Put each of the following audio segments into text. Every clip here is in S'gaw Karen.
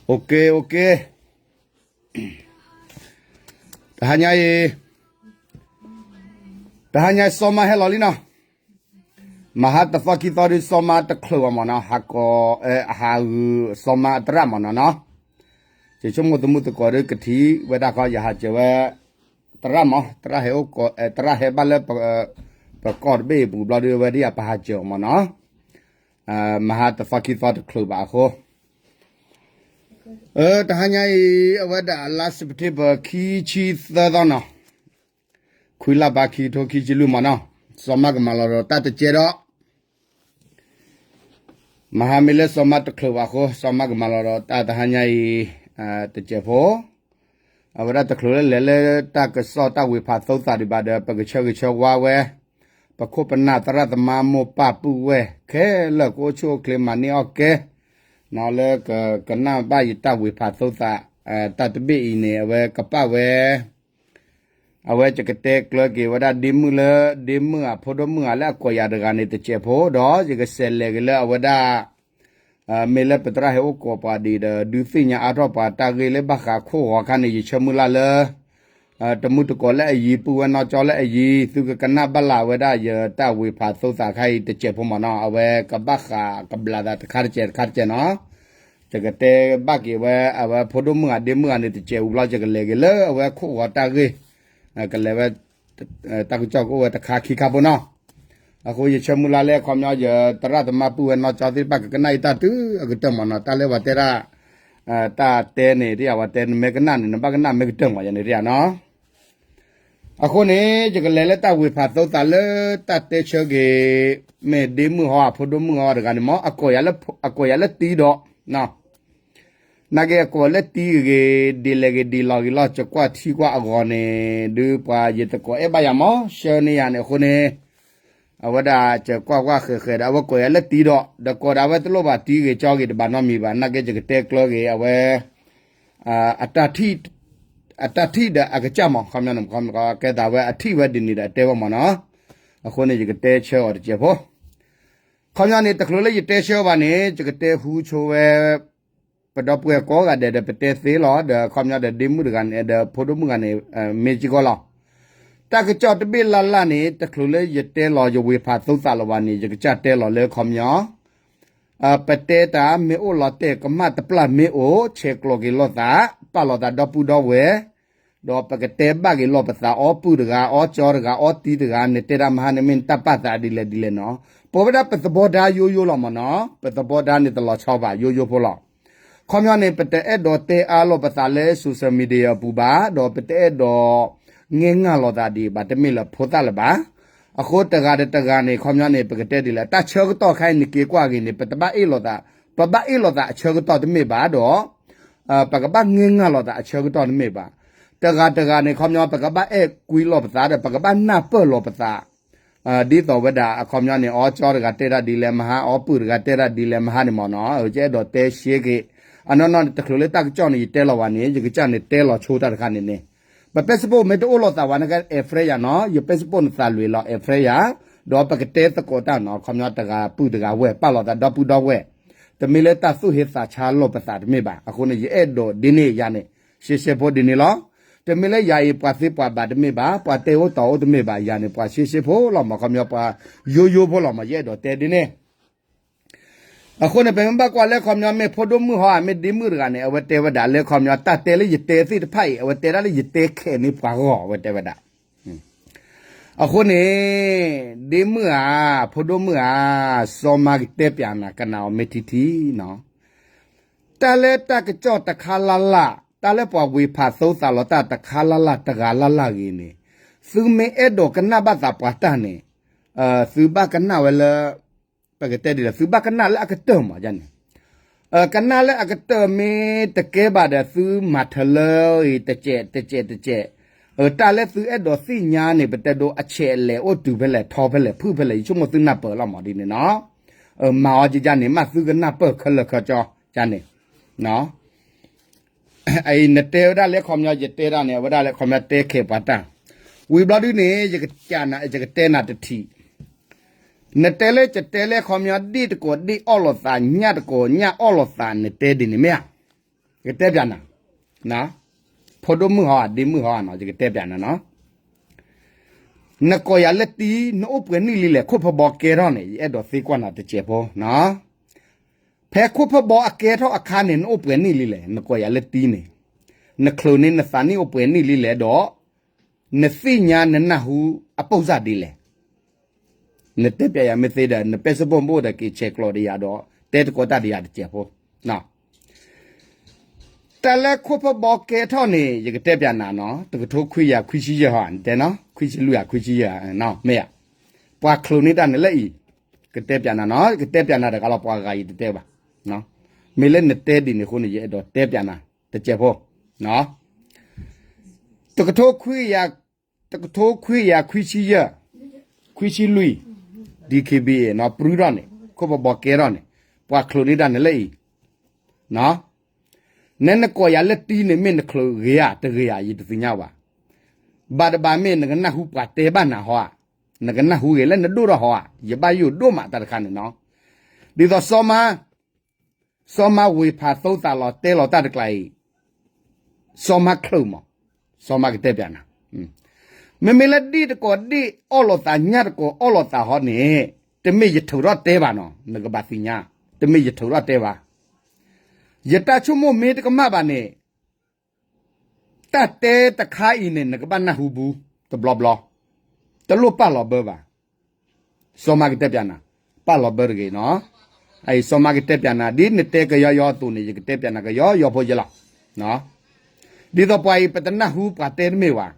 OK, OK. တဟါညါအံၤ, တဟါညါစီၤမါဟဲလီၤလံနီၤ, မဟါတသီခံသီဒုးစီၤမါတချုးဘၣ်မၢ်နီၤ, ဟးကိး, ဟးဂုာ်စီၤမါအသရၣ်မၢ်နီၤနီၤ, ယဆိကမိၣ်သမုၣ်သကိးဒုးကထံၣ်ဝဲဒၣ်ခီ ယဟးစၢၤဝဲ, သရၣ်မၢ်, သရၣ်ဟဲအိၣ်ကိး, သရၣ်ဟဲဘၣ်လၢ ပကီၢ်တဘ့ၣ်အံၤပူၤဘျီဒုး အဝဲဒၣ်ယပဟးစၢၤအီၤမၢ်နီၤ, မဟါတသီခံသီတချုးဘၣ်အဃိ တဟါညါအံၤ အဝဲဒၣ်လါစဲးပထ့ဘၢၣ်ခံဆံသၢသီနီၤ, ခွံလါဘၣ်ခံကထိခံဆံလွံၢ်မၢ်နီၤ, စီၤမါကမၤလီၤဒီးတၢ်တစဲးဒီး, မဟါမ့ၢ်လၢစီၤမါတချုးဘၣ်အဃိ စီၤမါကမၤလီၤဒီးတၢ်တဟါညါအံၤ, တစဲးဖိ အဝဲဒၣ်တချုးလၢလဲၤလၢတၢ်ကစီၣ်တၢ်ဝ့ၤဖးသိသးဒံးဘၣ်ဒီး ပကဆၢဂ့ၤဆၢဝါဝဲ, ပခိၣ်ပနၢ်သရၣ်သမါမိၢ်ပၢ်ပုၢ်ဝဲၢ် ခဲလၢာ်ကအိၣ်ဆူၣ်အိၣ်ချ့မၤန့ၢ်အီၣ်ကဲ, နီၤလၢကကနၣ်ဘၣ်ယတၢ်ဝ့ၤဖးသိသး, တၢ်တဘ့ၣ်အံၤန့ၣ် အဝဲကပာ်ဝဲ အဝဲယကတဲကျၢၤက့ၤဝဲဒၣ်ဒ့မုၣ်လၢ, ဒ့မုၣ်အဖိဒိၣ်မုၣ်ဧါလၢအကိးယၤတဂၤန့ၣ်တစဲးဖိဒီး ယကစးလဲၤက့ၤလၢအဝဲဒၣ် မ့ၢ်လၢပသရၣ်ဟဲအိၣ်ကိးပှၤဒံးဒီး ဒုးသ့ၣ်ညါအါထီၣ်ပှၤတၢ်ဂ့ၢ်လၢဘၣ်ဃးခိၣ်ဂီၤခါန့ၣ် ယဆၢမုၢ်လၢ်လၢ တမုၢ်တကိးလၢအယံၤ ပုၢ်ဝဲၢ်နီၢ်ကၠီလၢအယံၤ သုကကနၣ်ဘၣ်လၢ်ဝဲဒၣ်ယတၢ်ဝ့ၤဖးသိသးခါအံၤတစဲးဖိမၢ်နီၤ, အဝဲကဘၣ်ဃးကဘျးသးတခါတစဲးတခါတစဲးနီၤ, ယကတဲဘၣ်က့ၤဝဲ အဝဲဖိဒိၣ်မုၣ်ဂၤဒ့မုၣ်ဂၤန့ၣ်တစဲးဝံၤဘျီ ယကလဲၤက့ၤလၢအဝဲခိၣ်ဂီၤတၢ်ဂ့ၢ်, ကလဲၤဝဲ တၢ်ကစီၣ်ကအိၣ်ဝဲတခါခံခါဖိနီၤ, အဃိယဆၢမုၢ်လၢ်လၢအခီပညီ ယသရၣ်သမါပုၢ်ဝဲၢ်နီၢ်ကၠီသ့ၣ်တဖၣ်ကကနၣ်ယတၢ်တုၤအကတၢၢ်မၢ်နီၤ, တၢ်လၢပှၤတဲဒၣ် တၢ်တဲန့ၣ် ဒ်ယၤပှၤတဲနမ့ၢ်ကနၣ်န့ၣ် နဘၣ်ကနၣ်မ့ၢ်ကတၢၢ်မၢ်ယၤန့ၣ်ဒ်ယၤနီၤ, အဃိန့ၣ် ယကလဲၤလၢတၢ်ဝ့ၤဖးသိသးလၢတၢ်တဲဆၢက့ၤ မ့ၢ်ဒ့မုၣ်ဟီအဖိဒိၣ်မုၣ်ဟီတဂၤန့ၣ်မၢ် အကိးယၤလၢတံၤဒီး နာ်က့အကိးလၢတံၤဂ့ၤဂ့ၤ ဒ်လဲၣ်ဂ့ၤဒ်လဲၣ်ဂ့ၤလီၤ ယကွၢ်ထံကွၢ်အဂီၢ်န့ၣ် ဒုးပှၤယတကိးအဲၣ်ဘၣ်ယၤမၢ် ဆှၢန့ၢ်ယၤန့ၣ် အဃိန့ၣ် အဝဲဒၣ်ယကွၢ်ကွၢ်ဃဲးဃဲးဒီး အဝဲကိးယၤလၢတံၤဒီး ဒီးကိးဒၣ်ဝဲတလိၣ်ဘၣ်တံၤဂ့ၤကၠီဂ့ၤတဘၣ်နီတမံၤဘၣ် နာ်က့ယကတဲကျၢၤက့ၤ အဝဲ အတၢ်ထံၣ်ဒီးအကစၢ်မၢ် ခီပညီန့ၣ် ကဲသးဝဲအထံၣ်ဝဲဒ်န့ၣ်ဒီးအတဲဝဲမၢ်နီၤ အဃိန့ၣ် ယကတဲဆၢအီၤတစဲးဖိ ခီပညီန့ၣ် တချုးလၢယတဲဆၢဘၣ်န့ၣ် ယကတဲဟူဆိဝဲ ပဒီပုၢ်ဝဲၢ်ကိးဂၤဒဲးဒီး ပတဲသ့လီၤ ဒီးခီပညီဒီးဒ့မုၣ်တဂၤန့ၣ် ဒီးဖိဒိၣ်မုၣ်ဂၤန့ၣ် မ့ၢ်စ့ၢ်ကီးလီၤ တၢ်ကစီၣ်တဘ့ၣ်လၢ်လၢ်န့ၣ် တချုးလၢယတဲလီၤယဝ့ၤဖးသိသးလၢၤဘၣ်န့ၣ် ယကစၢ်တဲလီၤလၢခီပညီ ပတဲတၢ်မ့ၢ်အိၣ်လီၤတဲာ်ကမၣ်တပျၢ်မ့ၢ်အိၣ် ဆဲးကျိးက့ၤလိာ်သး ပာ်လီၤသးဒီပုၢ်ဒီဝဲၢ် ဒီးပကတဲဘၣ်က့ၤလိာ်ပသး အီပုၢ်တဂၤ အီကၠီတဂၤ အီတံၤတဂၤ နတဲတၢ်မဟါန့ၣ်မ့ၢ်နတၢ်ပာ်သးဒ်လဲၣ်ဒ်လဲၣ်နီၤ ပဝဲဒၣ်ပသဘီဒါယိယိလီၤမၢ်နီၤ ပသဘီဒါန့ၣ်တလီၤဆီဘၣ် ယိယိဖိလီၤ ခီပညီန့ၣ် ပတအဲၣ်ဒိးတဲအါလိာ်ပသးလၢ social media အပူၤဘၣ် ဒီးပတအဲၣ်ဒိး ငဲၢ်ငၢ်လိာ်သးဒံးဘၣ်တမ့ၢ်လၢဖိသၣ်လၢၤဘၣ် အဃိတဂၤဒီးတဂၤန့ၣ် ခီပညီန့ၣ် ပကတဲဒ်လဲၣ် တၢ်ဆၢကတီၢ်ခါအံၤန့ၣ်က့ၤကွၢ်ဂ့ၤန့ၣ် ပတဘၣ်အ့ၣ်လိာ်သး ပဘၣ်အ့ၣ်လိာ်သးအဆၢကတီၢ်တမ့ၢ်ဘၣ်ဒီး ပကဘၣ်ငဲၢ်ငၢ်လိာ်သးအဆၢကတီၢ်တမ့ၢ်ဘၣ် တဂၤတဂၤန့ၣ် ခီပညီ ပကဘၣ်အဲၣ်ကွံလိာ်ပသးဒီး ပကဘၣ်နၢ်ပၢၢ်လိာ်ပသး ဒ်သိးဝဲဒၣ် အခီပညီန့ၣ် အီကၠီတဂၤတဲတၢ်ဒ်လဲၣ်မဟါ အီပုၢ်တဂၤတဲတၢ်ဒ်လဲၣ်မဟါန့ၣ်မၢ်နီၤ ယအဲၣ်ဒိးတဲရှဲက့ၤ အနီၢ်နီၢ်န့ၣ် တချုးလၢတၢ်ကစီၣ်န့ၣ် ယတဲလီၤဝဲန့ၣ် ယကစၢ်န့ၣ်တဲလီၤဆိတၢ်တခါန့ၣ်န့ၣ် ပ Facebook မ့ၢ်တအိၣ်လိာ်သးဝဲန့ၣ်ကဲ အဲၣ် friend ယၤနီၤ ယ Facebook န့ၣ်သးလွံၢ်လီၤ အဲၣ် friend ယၤ ဒီးပကတဲသကိးတၢ်နီၤ အခီပညီတဂၤပုၢ်တဂၤဝဲၢ် ပာ်လီၤသးဒီပုၢ်ဒီဝဲၢ် တမ့ၢ်လၢတၢ်သူၣ်ဟ့သးဆါလိာ်ပသးတမ့ၢ်ဘၣ် အဃိန့ၣ် ယအဲၣ်ဒိးဒ်န့ၣ်ယၤန့ၣ် ရှဲရှဲဖိဒ်န့ၣ်လီၤ တမ့ၢ်လၢယၤအံၤ ပှၤသ့ပှၤဘၣ်တမ့ၢ်ဘၣ် ပှၤတဲအိၣ်တီအိၣ်တမ့ၢ်ဘၣ် ယၤန့ၣ် ပှၤရှဲရှဲဖိလီၤမၢ် ခီပညီပှၤယိယိဖိလီၤမၢ် ယအဲၣ်ဒိးတဲဒ်န့ၣ် အဃိန့ၣ် ပမ့ၢ်ဘၣ်ကွၢ်လၢခီပညီမ့ၢ်ဖိဒိၣ်မုၣ်ဟီ မ့ၢ်ဒ့မုၣ်တဂၤန့ၣ် အဝဲတဲဝဲဒၣ်လၢခီပညီ တၢ်တဲလၢယတဲသ့ၣ်တဖၣ်အံၤ အဝဲတဲဒၣ်လၢယတဲခဲးန့ၢ်ပှၤဂီၢ် အဝဲတဲဝဲဒၣ် အဃိန့ၣ် ဒ့မုၣ်ဧါ ဖိဒိၣ်မုၣ်ဧါ စီၤမါကတဲပျးနၤ ကနၣ်အီၤမ့ၢ်ထံထံနီၤ တၢ်လၢတၢ်ကစီၣ်တခါလၢ်လၢ် တၢ်လၢပှၤဝ့ၤဖးသိသးလီၤတၢ်တခါလၢ်လၢ် တဂၤလၢ်လၢ်ဂ့ၤန့ၣ် သုမ့ၢ်အဲၣ်ဒိးကနၣ်ဘၣ်သးပှၤတၢ်န့ၣ် သုဘၣ်ကနၣ်ဝဲလၢ ပကတဲဒ်လဲၣ် သုဘၣ်ကနၣ်လၢအကတၢၢ်မးန့ၣ် ကနၣ်လၢအကတၢၢ်မ့ၢ်တကဲဘၣ်ဒီး သုမၤထၢလၢအံၤ တစဲးတစဲးတစဲး တၢ်လၢသုအဲၣ်ဒိးသ့ၣ်ညါန့ၣ် ပတဲဒိအဆဲးအလဲၣ်အိၣ်တုၤဖဲလဲၣ်ထီဖဲလဲၣ်ဖုၣ်ဖဲလဲၣ် ယဆိကမိၣ်သုနၢ်ပၢၢ်လီၤမးဒ်န့ၣ်နီၤ. မၤအီၤကကန့ၣ် မ့ၢ်သုကနၢ်ပၢၢ်ခဲလၢာ်ခဲဆ့ကန့ၣ် အံၤနတဲဝဲဒၣ်လၢခီပညီ ယတဲဒၣ်န့ၣ် အဝဲဒၣ်လၢခီပညီတဲခဲပှၤတၢ်, ဝံၤဘျီဒုန့ၣ် ယကတဲနၤတထံၣ်, နတဲလၢယတဲလၢခီပညီ ဒ့ၣ်တကိးဒ့ၣ်အီၣ်လိာ်သး ညၣ်တကိးညၣ်အီၣ်လိာ်သး နတဲဒ်န့ၣ်မ့ၢ်ဧါ, ယကတဲပၠးနၤ, ဖိဒိၣ်မုၣ်ဟီဧါ ဒ့မုၣ်ဟီဧါနီၤ ယကတဲပၠးနၤနီၤ. နကိးယၤလၢတံၤ နအိၣ်ပှဲၤနံၣ်လံလဲၣ် ခိၣ်ဖဘီကဲထီၣ်န့ၣ် ယအဲၣ်ဒိးသ့ကွၢ်နၤတစဲးဖိနီၤ. ဖဲခိၣ်ဖဘီအကဲထီၣ်အခါန့ၣ် နအိၣ်ပှဲၤနံၣ်လံလဲၣ် နကိးယၤလၢတံၤန့ၣ်, နချုးန့ၢ်နသးနံၣ်အိၣ်ပှဲၤနံၣ်လံလဲၣ်ဒီး နသ့ၣ်ညါနနၢ်ဟူအပိၢ်စၢ်ဒ်လဲၣ်. နတဲပၠးယၤမ့ၢ်သ့ဒီး နပဲစပိၢ်မ့ၢ်အိၣ်ဒီးက့ၤဆဲးကျိးဒီးယၤဒီး တဲတကိးတၢ်ဒီးယၤတစဲးဖိ တၢ်လၢခိၣ်ဖဘီကဲထီၣ်န့ၣ် ယကတဲပၠးနၤနီၤ တကထိခွံကယၤခွံဆံယဲၢ်ဟီ နတဲနီၤ ခွံဆံလွံၢ်ဧါ ခွံဆံယဲၢ်ဧါ မ့ၢ်ဧါ, ပှၤချုးန့ၢ်တၢ်န့ၣ်လၢအံၤ, ကတဲပၠးနၤနီၤ ကတဲပၠးနၤတဂၤလီၤ ပှၤဂၤအံၤတတဲဘၣ်, မ့ၢ်လၢနတဲဒ်န့ၣ်အဃိန့ၣ် ယအဲၣ်ဒိးတဲပၠးနၤ တစဲးဖိ တကထိခွံကယၤ, တကထိခွံကယၤခွံဆံယဲၢ်, ခွံဆံလွံၢ်, DKBA နီၤ ပြုထီၣ်န့ၣ် ခိၣ်ဖဘီကဲထီၣ်န့ၣ် ပှၤချုးန့ၢ်တၢ်န့ၣ်လၢအံၤ, နဲနကိးယၤလၢတံၤန့ၣ် မ့ၢ်နချုးဂ့ၤဧါ တဂ့ၤဧါ ယတသ့ၣ်ညါဘၣ်, ဘၣ်တဘၣ်မ့ၢ်နကနၢ်ဟူပှၤတဲဘၣ်နၤဟီဧါ, နကနၢ်ဟူဂ့ၤလၢနဒိၣ်ထီၣ်ဟီဧါ, ယဘၣ်ယိၣ်ဒိၣ်မးတၢ်တခါန့ၣ်နီၤ, ဒ်သိးစီၤမါ စီၤမါဝ့ၤဖးသိသးလီၤ တဲလီၤတၢ်တကျါအံၤ, စီၤမါချုးမး, စီၤမါကတဲပၠးနၤ, မ့မ့ၢ်လၢဒ့ၣ်တကိးဒ့ၣ်အီၣ်လိာ်သးညၣ်တကိးအီၣ်လိာ်သးဟီန့ၣ်, တမ့ၢ်ယထုးထီၣ်တဲဘၣ်နီၤ နကဘၣ်သ့ၣ်ညါ, တမ့ၢ်ယထုးထီၣ်တဲဘၣ်, ယတၢ်ဆိကမိၣ်မ့ၢ်တကမၣ်ဘၣ်န့ၣ် တၢ်တဲတခါအံၤန့ၣ် နကဘၣ်နၢ်ဟူဘူး တဘျီဘျီ, တလိၣ်ပာ်လီၤဘၢဘၣ်, စီၤမါကတဲပၠးနၤ, ပာ်လီၤဘၢတဂ့ၤနီၤ, အံၤစီၤမါကတဲပၠးနၤ ဒ်နတဲကယီယီအသိးန့ၣ် ယကတဲပၠးနၤကယီယီဖိယဲလီၤ, ဒ်သိးပှၤအံၤ ပတနၢ်ဟူပှၤတဲတမ့ၢ်ဘၣ်,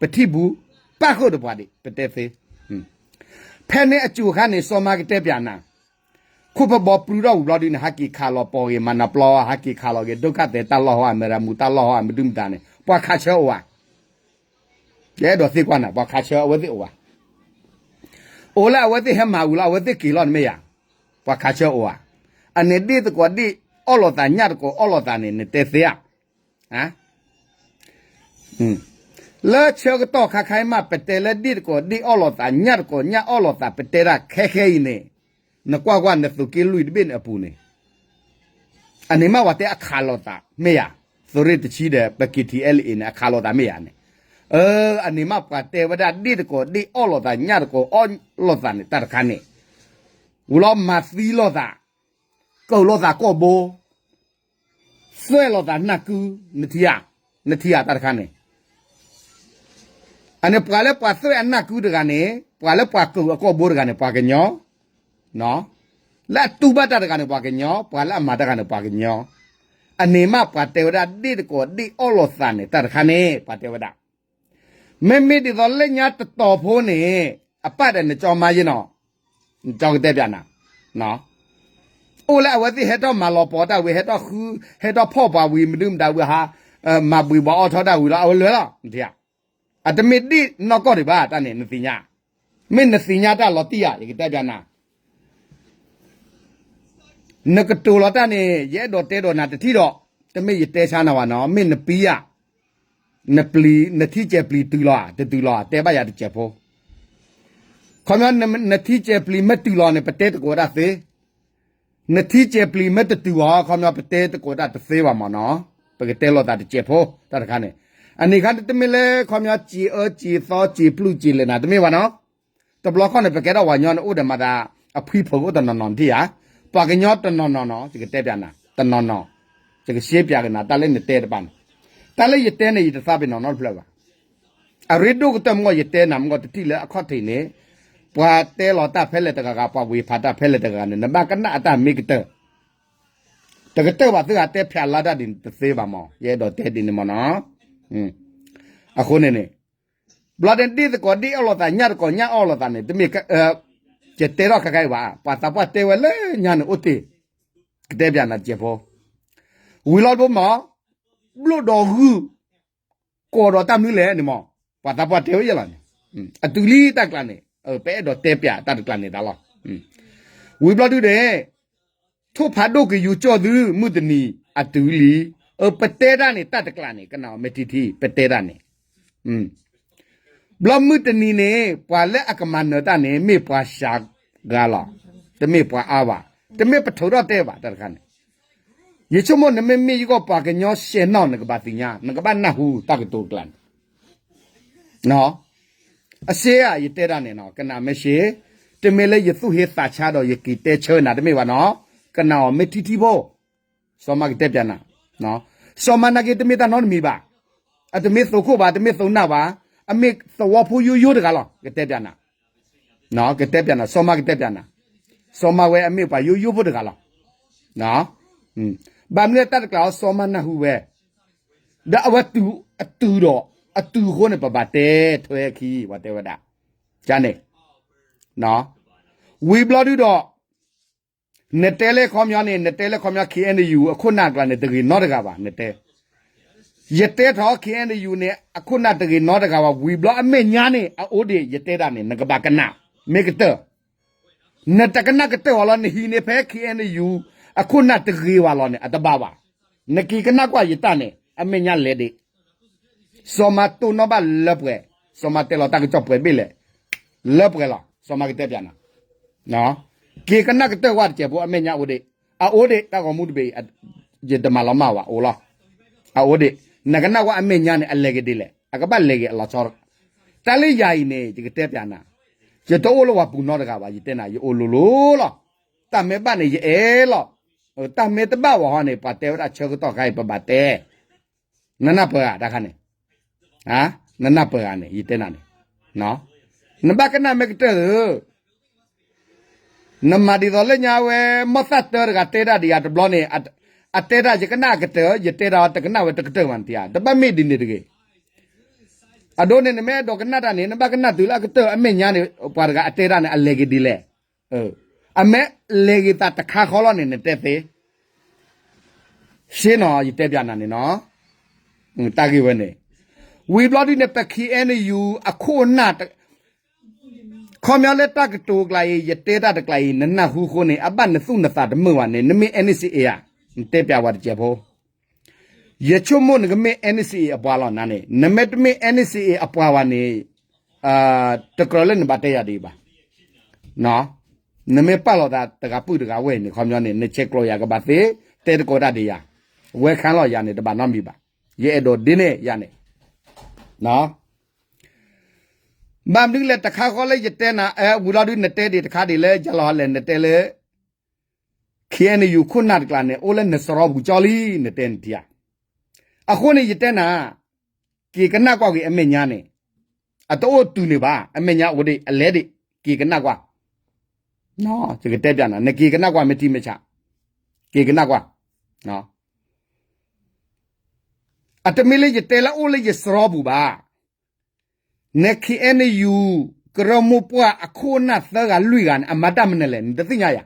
ပထံၣ်ဘူး, ပၣ်ဃုာ်ဒီးပှၤဒံး ပတဲသ့, ဖဲန့ၣ်အစိၤအခါန့ၣ် စီၤမါကတဲပၠးနၤ ခိၣ်ဖဘီပြုထီၣ်ဝံၤဘျီဒုန့ၣ် ဟးက့ၤခးလီၤပီၢ်ဂ့ၤ မၤနၤပျီ ဟးက့ၤခးလီၤဂ့ၤ ဒုက္ခသည်တၢ်လီၢ်ဟီဧါ မ့ၢ်ရမူတၢ်လီၢ်ဟီဧါ မဒုမတၤန့ၣ် ပှၤခးဆၢအိၣ်ဧါ, ယအဲၣ်ဒိးသ့ကွၢ်နၤ ပှၤခးဆၢအဝဲသ့ၣ်အိၣ်ဧါ, အိၣ်လၢအဝဲသ့ၣ်ဟဲမၤဝံၤလီၤ အဝဲသ့ၣ်က့ၤလီၤန့ၣ်မ့ၢ်ဧါ, ပှၤခးဆၢအိၣ်ဧါ, အန့ၣ်ဒ့ၣ်တကိးဒ့ၣ်အီၣ်လိာ်သးညၣ်တကိးအီၣ်လိာ်သးန့ၣ် နတဲသ့ဧါ လၢဆၢကတီၢ်ခါခါအံၤမး ပတဲလၢဒ့ၣ်တကိးဒ့ၣ်အီၣ်လိာ်သး ညၣ်တကိးညၣ်အီၣ်လိာ်သး ပတဲဒၣ်ခဲခဲအံၤန့ၣ်, နကွၢ်ကွၢ် နသုးက့လွံၢ်တဘ့ၣ်န့ၣ်အပူၤန့ၣ်, အန့ၣ်မးပှၤတဲအခးလိာ်သးမ့ၢ်ဧါ, သုးရ့ၣ်တဆံဒီး ပ က့ထံအဲလ်အ့န့ၣ် အခးလိာ်သးမ့ၢ်ဧါန့ၣ်, အန့ၣ်မးပှၤတဲဝဲဒၣ်ဒ့ၣ်တကိးဒ့ၣ်အီၣ်လိာ်သး ညၣ်တကိးအီၣ်လိာ်သးန့ၣ် တၢ်တခါန့ၣ်, ဝံၤလီၤမၤသံလိာ်သး, ကၢၢ်လိာ်သးကိာ်ဘိ သွဲၣ်လိာ်သးနၢ်ကု, နထံၣ်ဧါ, နထံၣ်ဧါတၢ်တခါန့ၣ်, အန့ၣ်ပှၤလၢပှၤသွဲၣ်အနၢ်ကုတဂၤန့ၣ် ပှၤလၢပှၤကၢၢ်အကိာ်ဘိတဂၤန့ၣ် ပှၤကညီ, လၢအတူၢ်ဘၣ်တၢ်တဂၤန့ၣ် ပှၤကညီ, ပှၤလၢအမၤတၢ်တဂၤန့ၣ် ပှၤကညီ, အန့ၣ်မးပှၤတဲဝဲဒၣ်ဒ့ၣ်တကိးဒ့ၣ်အီၣ်လိာ်သးန့ၣ် တၢ်တခါန့ၣ် ပှၤတဲဝဲဒၣ် မ့မ့ၢ်ဒ်သိးလၢညါတတီၤဖိန့ၣ် အပၣ်ဒီးနကၠီမါယဲနီၤ, နကၠီကတဲပျးနၤ, အိၣ်လၢအဝဲသ့ၣ်ဟဲထီၣ်မၤလီၤပီၤတၢ်ဝံၤ ဟဲထီၣ်ဃု ဟဲထီၣ်ဖီၣ်ပှၤဝံၤ မဒုမတၤဝံၤဟး မၤဘှံးဘှီအီၣ်ထီၣ်တၢ်ဝံၤလီၤ အဝဲလဲၤလီၤ, နထံၣ်ဧါ, အတမ့ၢ်ဒ့ၣ်နီၢ်ကီၢ်ဒံးဘၣ် တၢ်န့ၣ် နသ့ၣ်ညါ, မ့ၢ်နသ့ၣ်ညါတၢ်လီၤတံၢ်ဧါ ယကတဲပျးနၤ နကတိၤလီၤတၢ်န့ၣ် ယအဲၣ်ဒိးတဲဒိးနၤတထံၣ်ဒီး, တမ့ၢ်ယတဲဆါနၤဘၣ်နီၤ မ့ၢ်နပံဧါ, နပျံၤ နထံကဲၤပျံၤတုၤလီၤဧါ တတုၤလီၤဧါ တဲဘၣ်ယၤတစဲးဖိ, ခီပညီ နထံကဲၤပျံၤမ့ၢ်တုၤလီၤန့ၣ် ပတဲသကိးတၢ်သ့, နထံကဲၤပျံၤမ့ၢ်တတုၤဘၣ် ခီပညီ ပတဲသကိးတၢ်တသ့ဘၣ်မးနီၤ, ပကတဲလိာ်သးတစဲးဖိ တၢ်တခါန့ၣ်, အန့ၣ်ခါန့ၣ် တမ့ၢ်လၢခီပညီ စံးအၢစံးသီစံးပျုၢ်စံးလဲၣ်နၤ တမ့ၢ်ဘၣ်နီၤ တဘျီခီန့ၣ် ပကဲထီၣ်ပှၤကညီန့ၣ် အိၣ်ဒီးမၤသး အဖှံဖုးအိၣ်တနီၤနီၤ နထံၣ်ဧါ, ပှၤကညီတနီၤနီၤနီၤ ယကတဲပျးနၤ တနီၤနီၤ, ယကရှဲပျးကနၤ တၢ်လၢနတဲတဘၣ်န့ၣ်, တၢ်လၢယတဲန့ၣ် ယတသးပ့ၤနီၣ်နီတဖျၢၣ်ဘၣ်, အရ့ဒိၣ်ကတၢၢ်မ့ၢ်ယတဲနၤမ့ၢ်တထံၣ်လၢအခီၣ်ထံးန့ၣ်, ပှၤတဲလီၤတၢ်ဖဲလဲၣ်တဂၤဂၤ ပှၤဝ့ၤဖးတၢ်ဖဲလဲၣ်တဂၤဂၤန့ၣ် နဘၣ်ကနၣ်အတၢ်မ့ၢ်ကတၢၢ် တကတၢၢ်ဘၣ်သုဂၤတဲဖျါလၢတၢ်ဒ်န့ၣ်တသ့ဘၣ်မး ယအဲၣ်ဒိးတဲဒ်န့ၣ်မးနီၤ, အဃိန့ၣ်န့ၣ်, ဘျီဒ့ၣ်တကိးဒ့ၣ်အီၣ်လိာ်သး ညၣ်တကိးညၣ်အီၣ်လိာ်သးန့ၣ် တမ့ၢ်, ယတဲထီၣ်ခဲခါအံၤဘၣ် ပှၤသးပှၢ်တဲဝဲလၢညါန့ၣ်အိၣ်တ့ၢ်, ကတဲပျးနၤတစဲးဖိ, ဝံၤလီၤတဘိမး, ဘျိၣ်ဒီးဂုၢ်, ကိးဒီးတၢ်မနုၤလဲၣ်န့ၣ်မး ပှၤသးပှၢ်တဲဝဲယဲလီၤန့ၣ်, အတုၤလံတၢ်တကျးန့ၣ်, ပအဲၣ်ဒိးတဲပၠးတၢ်တကျးန့ၣ်တၢ်လီၤ. ဝံၤဘျီဒုဒီး ထိၣ်ဖးဒိၣ်ကယူၤကၠီၣ်သု မုၢ်တနံၤအတုၤလံ, အပတဲတၢ်န့ၣ် တၢ်တကျးန့ၣ် ကနၣ်အီၤမ့ၢ်ထံထံ ပတဲတၢ်န့ၣ် ဘျီမုၢ်တနံၤန့ၣ် ပှၤလၢအကမၤနၢၤတၢ်န့ၣ် မ့ၢ်ပှၤစှၤဂၤလီၤ, တမ့ၢ်ပှၤအါဘၣ်, တမ့ၢ်ပထုးထီၣ်တဲဘၣ်တၢ်တခါန့ၣ်, ယဆိကမိၣ်နမ့မ့ၢ်ယဂီၢ်ပှၤကညီရှဲနီၣ် နကဘၣ်သ့ၣ်ညါ နကဘၣ်နၢ်ဟူတၢ်ကတိၤတကျးန့ၣ် အရှဲဧါ ယတဲတၢ်န့ၣ်နီၤ ကနၣ်မ့ၢ်ရှဲ, တမ့ၢ်လၢယသူၣ်ဟ့သးဆါဒီးယက့ၤတဲဆၢနၤတမ့ၢ်ဘၣ်နီၤ, ကနၣ်အီၤမ့ၢ်ထံထံဖိ, စီၤမါကတဲပၠးနၤ, စီၤမါနာ်က့တမ့ၢ်တၢ်နီတမံၤဘၣ်, အတမ့ၢ်သိခိၣ်ဘၣ် တမ့ၢ်သိနၢ်ဘၣ်, အမ့ၢ်သဝီဖိယိယိတဂၤလီၤ ကတဲပၠးနၤ, ကတဲပၠးနၤ စီၤမါကတဲပၠးနၤ, စီၤမါဝဲအမ့ၢ်ပှၤယိယိဖိတဂၤလီၤ, ဘၣ်မနုၤတၢ်တကျးအီၤ စီၤမါနၢ်ဟူဝဲ, ဒီးအဝဲတုၤအတုၤဒီး အတုၤအဃိန့ၣ် ပဘၣ်တဲထွဲခံ ပှၤတဲဝဲဒၣ်, ကန့ၣ်, ဝံၤဘျီဒုဒီး နတဲလၢခီပညီန့ၣ် နတဲလၢခီပညီ ခ့ၣ်အဲၣ်ယူၣ် အခိၣ်နၢ်တကျါန့ၣ် တဂ့ၤနီတဂၤဘၣ် နတဲ, ယတဲထီၣ် ခ့ၣ်အဲၣ်ယူၣ် န့ၣ် အခိၣ်နၢ်တဂ့ၤနီတဂၤဘၣ် ဝံၤဘျီအမဲာ်ညါန့ၣ် အအိၣ်ဒံး ယတဲဒၣ်န့ၣ် နကဘၣ်ကနၣ် မ့ၢ်ကတၢၢ် နတကနၣ်ကတၢၢ်ဝဲလီၤ နဟံးန့ၢ်ဖဲ ခ့ၣ်အဲၣ်ယူၣ် အခိၣ်နၢ်တဂ့ၤဝဲလီၤန့ၣ် အတဘၣ်ဘၣ်, နက့ၤကနၣ်ကွၢ်ယတၢ်န့ၣ် အမဲာ်ညါလဲၤဒံး စီၤမါတိၢ်နီၣ်ဘၣ်လၢပှဲၤ, စီၤမါတဲလီၤတၢ်ကစီၣ်ပှဲၤဘ့ၣ်လဲၣ်, လၢပှဲၤလီၤ စီၤမါကတဲပၠးနၤ, က့ၤကနၣ်ကတၢၢ်ကွၢ်တစဲးဖိ အမဲာ်ညါအိၣ်ဒံး, အအိၣ်ဒံး တၢ်ဂီၤမူတဘ့ၣ်အံၤ ယတမၤလီၤမၢ်ဝဲအိၣ်လီၤ, အအိၣ်ဒံး, နကနၣ်ကွၢ်အမဲာ်ညါန့ၣ် အလဲၤက့ၤဒ်လဲၣ် အကဘၣ်လဲၤက့ၤအလီၤဆီ, တၢ်လၢယၤအံၤန့ၣ် ယကတဲပၠးနၤ, ယတအိၣ်လၢပှၤပူၤနီတဂၤဘၣ် ယတဲနၤ ယအိၣ်လိၤလိၤလီၤ, တၢ်မ့ၢ်ဘၣ်န့ၣ် ယအဲၣ်လီၤ, တၢ်မ့ၢ်တဘၣ်ဝဲဟီန့ၣ် ပှၤတဲဝဲဒၣ်ဆၢကတီၢ်ခါအံၤ ပဘၣ်တဲ နနၢ်ပၢၢ်ဧါ တၢ်ခါန့ၣ်, နနၢ်ပၢၢ်ဧါန့ၣ် ယတဲနၤန့ၣ်, နဘၣ်ကနၣ်မ့ၢ်ကတၢၢ်ဧၢ, နမၤဒ်သိးလၢညါဝဲ မီၢ်သၣ်တၢတဂၤတဲဒၣ်ဒံးယၤတဘျီန့ၣ်, အတဲဒၣ်ယကနၣ်အကတၢၢ် ယတဲဒၣ်တကနၣ်ဝဲတကတၢၢ်မးနတံၤဧါ တဘၣ်မ့ၢ်ဒ်န့ၣ်တဂ့ၤ, အဒိန့ၣ် နမ့ၢ်အဲၣ်ဒိးကနၣ်တၢ်န့ၣ် နဘၣ်ကနၣ်တုၤလၢအကတၢၢ်အမဲာ်ညါန့ၣ် ပှၤတဂၤအတဲဒၣ်န့ၣ် အလဲၤက့ၤဒ်လဲၣ် အမ့ၢ်လဲၤဂ့ၤသးတခါဃီလီၤန့ၣ် နတဲသ့, ရှ့နီၤ ယတဲပၠးနၤန့ၣ်နီၤ, တၢ်ဂ့ၢ်ဝဲန့ၣ်, ဝံၤဘျီဒ်န့ၣ် ပ ခ့ၣ်အဲၣ်ယူၣ် အခိၣ်အနၢ်, ခီပညီလၢတၢ်ကတိၤကျါအံၤ ယတဲတၢ်တကျါအံၤ နနၢ်ဟူအဃိန့ၣ် အဘၣ်နသူၣ်နသးတမုာ်ဘၣ်န့ၣ် နမ့ၢ် NCA ဧါ, နတဲပၠးဝဲတစဲးဖိ ယဆိကမိၣ်နကမ့ၢ် NCA အပှၤလီၤနၤန့ၣ်, နမ့ၢ်တမ့ၢ် NCA အပှၤဘၣ်န့ၣ်, တကြၢးလၢနဘၣ်တဲယၤဒ်အံၤဘၣ်, နမ့ၢ်ပာ်လီၤသးတဂၤပုၢ်တဂၤဝဲၢ်န့ၣ် ခီပညီန့ၣ် နဆဲးကျိးယၤကဘၣ်သ့, တဲသကိးတၢ်ဒ်ယၤ, ဝဲခါလီၤယၤန့ၣ် တဘၣ်နီတမံၤဘၣ်, ယအဲၣ်ဒိးဒ်န့ၣ်ယၤန့ၣ်, ဘၣ်မနုၤလဲၣ် တခါဃီလၢယတဲနၤ ဝံၤလီၤဒုး နတဲဒံးတခါဒံးလၢ ယလီၤဟးလဲၣ် နတဲလၢ ခ့ၣ်အဲၣ်ယူၣ် ခိၣ်နၢ်တကျါန့ၣ် အိၣ်လၢနစရီပူၤကၠီလံ နတဲနထံဧါ. အဃိန့ၣ် ယတဲနၤ, က့ၤကနၣ်ကွၢ်က့ၤအမဲာ်ညါန့ၣ်, အတအိၣ်တုၤန့ၣ်ဘၣ်, အမဲာ်ညါအိၣ်ဒံး အလဲၤဒံး, က့ၤကနၣ်ကွၢ်, ယကတဲပျးနၤ, နက့ၤကနၣ်ကွၢ်မ့ၢ်ထံမ့ၢ်ဆး, က့ၤကနၣ်ကွၢ်. အတမ့ၢ်လၢယတဲလၢအိၣ်လၢယစရီပူၤဘၣ်. န ခ့ၣ်အဲၣ်ယူၣ် ကရၢမိၢ်ပှၢ်အခိၣ်အနၢ်သၢဂၤလွံၢ်ဂၤန့ၣ် အမၤတၢ်မနုၤလဲၣ် နတသ့ၣ်ညါယၤ.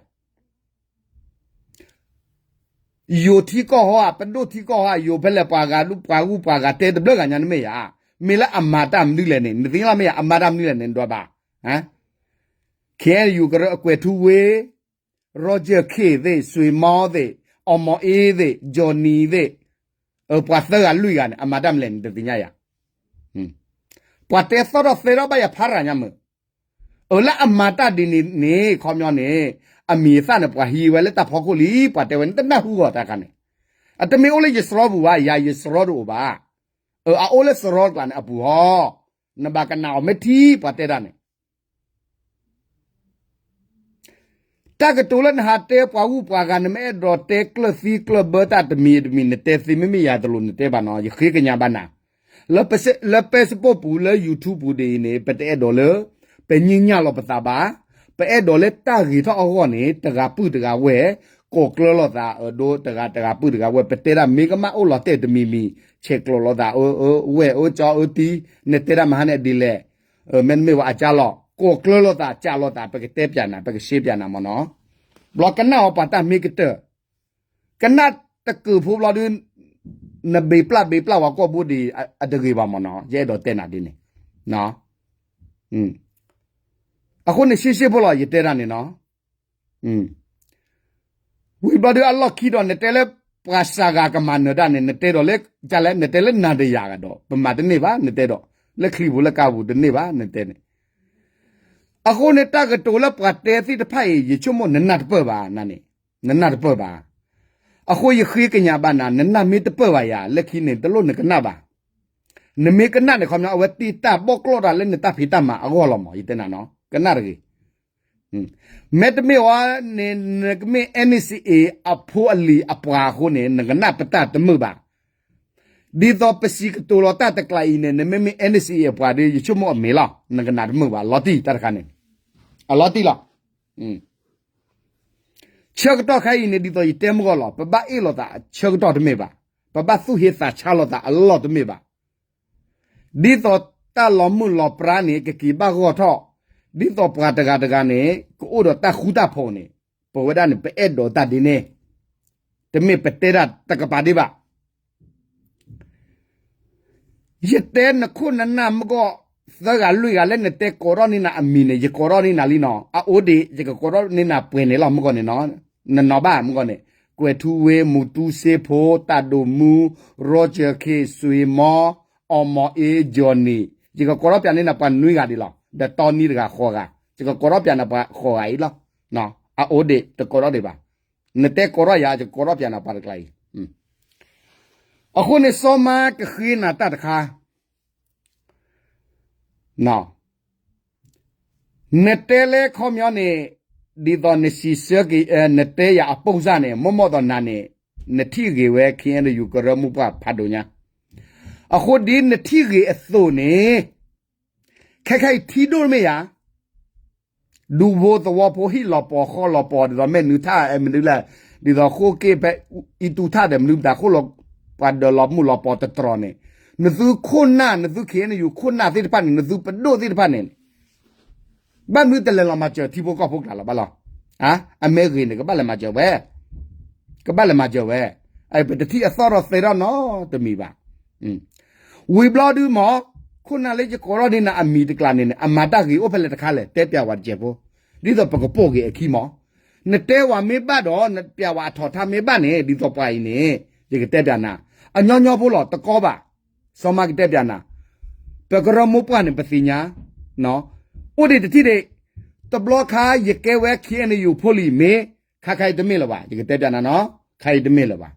ယိၤထံကီၢ်ဟီဧါ, ပဒိၣ်ထံကီၢ်ဟီဧါ, ယိၤဖဲလဲၣ် ပှၤဂၤဒူၣ်ပှၤဂုၢ်ပှၤဂၤတဲတဘျုးဂၤညါန့ၣ်မ့ၢ်ယၤ, မ့ၢ်လၢအမၤတၢ်မနုၤလဲၣ်န့ၣ် နသ့ၣ်ညါလီၤမ့ၢ်ယၤ, အမၤတၢ်မနုၤလဲၣ်န့ၣ် ဒွးဘၣ်. ခ့ၣ်အဲၣ်ယူၣ် ကရၢအကွဲးထူဝ့ Roger K သ့ၣ်, စွ့မီသ့ၣ်, အီမီၤအ့သ့ၣ်, ကၠီနံၤသ့ၣ်, ပှၤသၢဂၤလွံၢ်ဂၤန့ၣ် အမၤတၢ်မနုၤလဲၣ်န့ၣ် တသ့ၣ်ညါယၤ. ပှၤတဲသီၣ်ထီၣ်သဲထီၣ်ဘၣ်ယၤဖးရၤညါမုၢ်. အလၢအမၤတၢ်ဒ်န့ၣ်န့ၣ် ခီပညီန့ၣ် အမံၤအသၣ်န့ၣ် ပှၤဟံးဝဲလၢတၢ်ဖီခိၣ်လံ, ပှၤတဲဝဲန့ၣ် တနၢ်ဟူဂီၤတၢ်ခါန့ၣ်. အတမ့ၢ်အိၣ်လၢယစရီပူၤဘၣ်, ယၤယစရီတအိၣ်ဘၣ်. အအိၣ်လၢစရီတကျါန့ၣ်အပူၤဟီ, နဘၣ်ကနၣ်အီၤမ့ၢ်ထံ ပှၤတဲတၢ်န့ၣ် တၢ်ကတိၤလၢနဟးတဲပှၤဂုၢ်ပှၤဂၤ နမ့ၢ်အဲၣ်ဒိးတဲကျၢၢ်သံကျၢၢ်ဘၢတၢ်တမံၤတမံၤ နတဲသ့မ့မ့ၢ်ယၤတလိၣ်နတဲဘၣ်နီၤ, ယဃ့ကညးဘၣ်နၤ. လၢ Facebook ပူၤ လၢ YouTube ပူၤဒ်အံၤန့ၣ် ပတအဲၣ်ဒိးလၢ ပညံၣ်ညၣ်လီၤပသးဘၣ်. ပအဲၣ်ဒိးလၢတၢ်ဂ့ၤထီၣ်အဂီၢ်န့ၣ် တဂၤပုၢ်တဂၤဝဲၢ် ကိးကျၢၤလိာ်သး အဒိတဂၤတဂၤပုၢ်တဂၤဝဲၢ် ပတဲဒၣ်မ့ၢ်ကမၣ်အိၣ်လီၤတဲာ်တမံၤမံၤ ဆဲးကျိးလိာ်သး အဝဲၢ်အၢကၠီအၢတံ နတဲဒၣ်မဟါန့ၣ်ဒ်လဲၣ်. မ့တမ့ၢ်ဝဲအကၢ်လီၤ ကိးကျၢၤလိာ်သး ကၢ်လိာ်သး ပကတဲပျးနၤ ပကရှဲပျးနၤမ့ၢ်နီၤ. ဘျီကနၣ်အီၤပှၤတၢ်မ့ၢ်ကတၢၢ် ကနၣ်တကုာ်ဖိဘျီဒု နဘ့းပျၢ်ဘ့းပျၢ်ဝဲကိာ်ဘိဒ်အံၤ အတဂ့ၤဘၣ်မ့ၢ်နီၤ. ယအဲၣ်ဒိးတဲနၤဒ်န့ၣ် အဃိန့ၣ် ရှဲရှဲဖိလီၤ ယတဲတၢ်န့ၣ်နီၤ. ဝံၤဘျီဒုးအလီၢ်ခံဒီး နတဲလၢ ပှၤစှၤဂၤကမၤနၢၤတၢ်န့ၣ် နတဲဒီးလၢ ကလဲၣ် နတဲလၢနၤဒီးယၤကဒီး ပမၤတန့ၢ်ဘၣ် နတဲဒီး လၢချံပူၤလၢကါပူၤတန့ၢ်ဘၣ် နတဲန့ၣ်. အဃိန့ၣ် တၢ်ကတိၤလၢပှၤတဲသ့ၣ်တဖၣ်အံၤ ယဆိကမိၣ်နနၢ်တပၢၢ်ဘၣ်နၤန့ၣ်, နနၢ်တပၢၢ်ဘၣ်. အဃိယဃ့ကညးဘၣ်နၤ နနၢ်မ့ၢ်တပၢၢ်ဘၣ်ယၤ လၢခံန့ၣ် တလိၣ်နကနၣ်ဘၣ်. နမ့ၢ်ကနၣ်န့ၣ် ခီပညီ အဝဲတ့တၢ်ဘီၣ်ကျီၢ်တၢ်လၢနတၢ်ဖံးတၢ်မၤအဂီၢ်လီၤမး ယတဲနၤနီၤ ကနၣ်တဂ့ၤ. မ့တမ့ၢ်ဝဲန့ၣ် နကမ့ၢ် NCA အဖိအလံၤအပှၤအဃိန့ၣ် နကနၣ်ပတၢ်တမုာ်ဘၣ်. ဒ်သိးပစံးကတိၤလီၤတၢ်တကျးအံၤန့ၣ် နမ့မ့ၢ် NCA အပှၤဒီး ယဆိကမိၣ်အမ့ၢ်လီၤ နကနၣ်တမုာ်ဘၣ် လီၤတံၢ်တၢ်တခါန့ၣ်, အလီၤတံၢ်လီၤ. ဆၢကတီၢ်ခါအံၤန့ၣ် ဒ်သိးယတဲမုၢ်ဂီၢ်လီၤ ပဘၣ်အ့ၣ်လိာ်သးဆၢကတီၢ်တမ့ၢ်ဘၣ်, ပဘၣ်သူၣ်ဟ့သးဆါလိာ်သးအလီၢ်တမ့ၢ်ဘၣ်. ဒ်သိးတၢ်လီၤမုၢ်လီၤပြါန့ၣ် ကက့ၤဘၣ်ဂီၢ်ထီၣ်, ဒ်သိးပှၤတဂၤတဂၤန့ၣ် ကအိၣ်ဒီးတၢ်ဃူတၢ်ဖိးန့ၣ်, ပဝဲဒၣ်န့ၣ် ပအဲၣ်ဒိးတၢ်ဒ်န့ၣ်, တမ့ၢ်ပတဲတၢ်တကပၤဒံးဘၣ်. ယတဲနခိၣ်နနၢ်မုၢ်ဂီၢ် သၢဂၤလွံၢ်ဂၤလၢနတဲကိးထီၣ်န့ၢ်နၤအမံၤန့ၣ် ယကိးထီၣ်န့ၢ်နၤလံနီၤ, အအိၣ်ဒံး ယကကိးထီၣ်န့ၢ်နၤပှဲၤန့ၣ်လီၤ မုၢ်ဂီၢ်န့ၣ်နီၤ, နနီၤဘၣ်မုၢ်ဂီၢ်န့ၣ်, ကွဲၤထူဝ့ မူတူစ့ဖိ တၢ်ဒိၣ်မူ Roger K စွ့မီ အီမီၤအ့ Johnny ယကကိးထီၣ်ပၠးန့ၢ်နၤပှၤနွံဂၤဒံးလီၤ, ဒီးတီနံတဂၤဃိးဂၤ, ယကကိးထီၣ်ပၠးနၤပှၤဃိးဂၤအံၤလီၤ, အအိၣ်ဒံး တကိးထီၣ်ဒံးဘၣ်. နတဲကိးထီၣ်ယၤ ယကကိးထီၣ်ပၠးနၤပှၤတကျါအံၤ. အဃိန့ၣ် စီၤမါကဃ့နၤတၢ်တခါ, နတဲလၢခီပညီန့ၣ်, ဒ်သိးနစံးဆၢက့ၤ နတဲယၤအပိၢ်စၢ်န့ၣ် မိၢ်မိၢ်ဒီးနၤန့ၣ်, နထံၣ်ဂ့ၤဝဲ ခ့ၣ်အဲၣ်ယူၣ် ကရၢမိၢ်ပှၢ်ဖးဒိၣ်ညါ, အဃိဒ်နထံၣ်ဂ့ၤအသိးန့ၣ်, ခဲခါအံၤထံဒိၣ်မ့ၢ်ယၤ ဒူဖိသဝီဖိဟံၣ်လီၤပီၤဃီလီၤပီၤ ဒ်သိးမဲာ်နုာ်ထၣ်မနုၤလဲၣ်, ဒ်သိးဃိက့ၢ်ဖဲအံတူထၣ်ဒီး မနုၤပတၢ်ဃိလီၤ, ပှၤဒၢးလီၤမုၢ်လီၤပီၤတတြီၤန့ၣ်, နသုခိၣ်နၢ် နသု ခ့ၣ်အဲၣ်ယူၣ် ခိၣ်နၢ်သ့ၣ်တဖၣ်န့ၣ် နသုပဒိၣ်သ့ၣ်တဖၣ်န့ၣ် ဘၣ်မနုၤတလဲၤလီၤမၤစၢၤထံဖိကီၢ်ဖိကျါလီၤဘၣ်လီၤ. အမ့ၢ်ဂ့ၤန့ၣ် ကဘၣ်လဲၤမၤစၢၤဝဲ, ကဘၣ်လဲၤမၤစၢၤဝဲ, ပတထံၣ်အသီၣ်ထီၣ်သဲထီၣ်နီတမံၤဘၣ်. ဝံၤဘျီဒုမး, ခိၣ်နၢ်လၢယကိးထီၣ်န့ၢ်နၤအမံၤတကျါန့ၣ်န့ၣ် အမၤတၢ်ဂ့ၤအိၣ်ဖဲလဲၣ်တခါလဲၣ် တဲပၠးဝဲတစဲးဖိ, ဒ်သိးပကပိာ်က့ၤအခံမး, နတဲဝဲမ့ၢ်ဘၣ်ဒီး နပၠးဝဲအထီၣ်ထၣ်မ့ၢ်ဘၣ်န့ၣ် ဒ်သိးပှၤအံၤန့ၣ် ယကတဲပၠးနၤ, အညီညီဖိလီၤ တကီဘၣ် စီၤမါကတဲပၠးနၤ, ပကရၢမိၢ်ပှၢ်န့ၣ် ပသ့ၣ်ညါ, အိၣ်ဒံးတထံၣ်ဒံး, တဘျီခါယကဲဝဲ ခ့ၣ်အဲၣ်ယူၣ် ဖိလံၤမ့ၢ်, ခါခါအံၤတမ့ၢ်လၢၤဘၣ်, ယကတဲပၠးနၤနီၤ, ခါအံၤတမ့ၢ်လၢၤဘၣ်.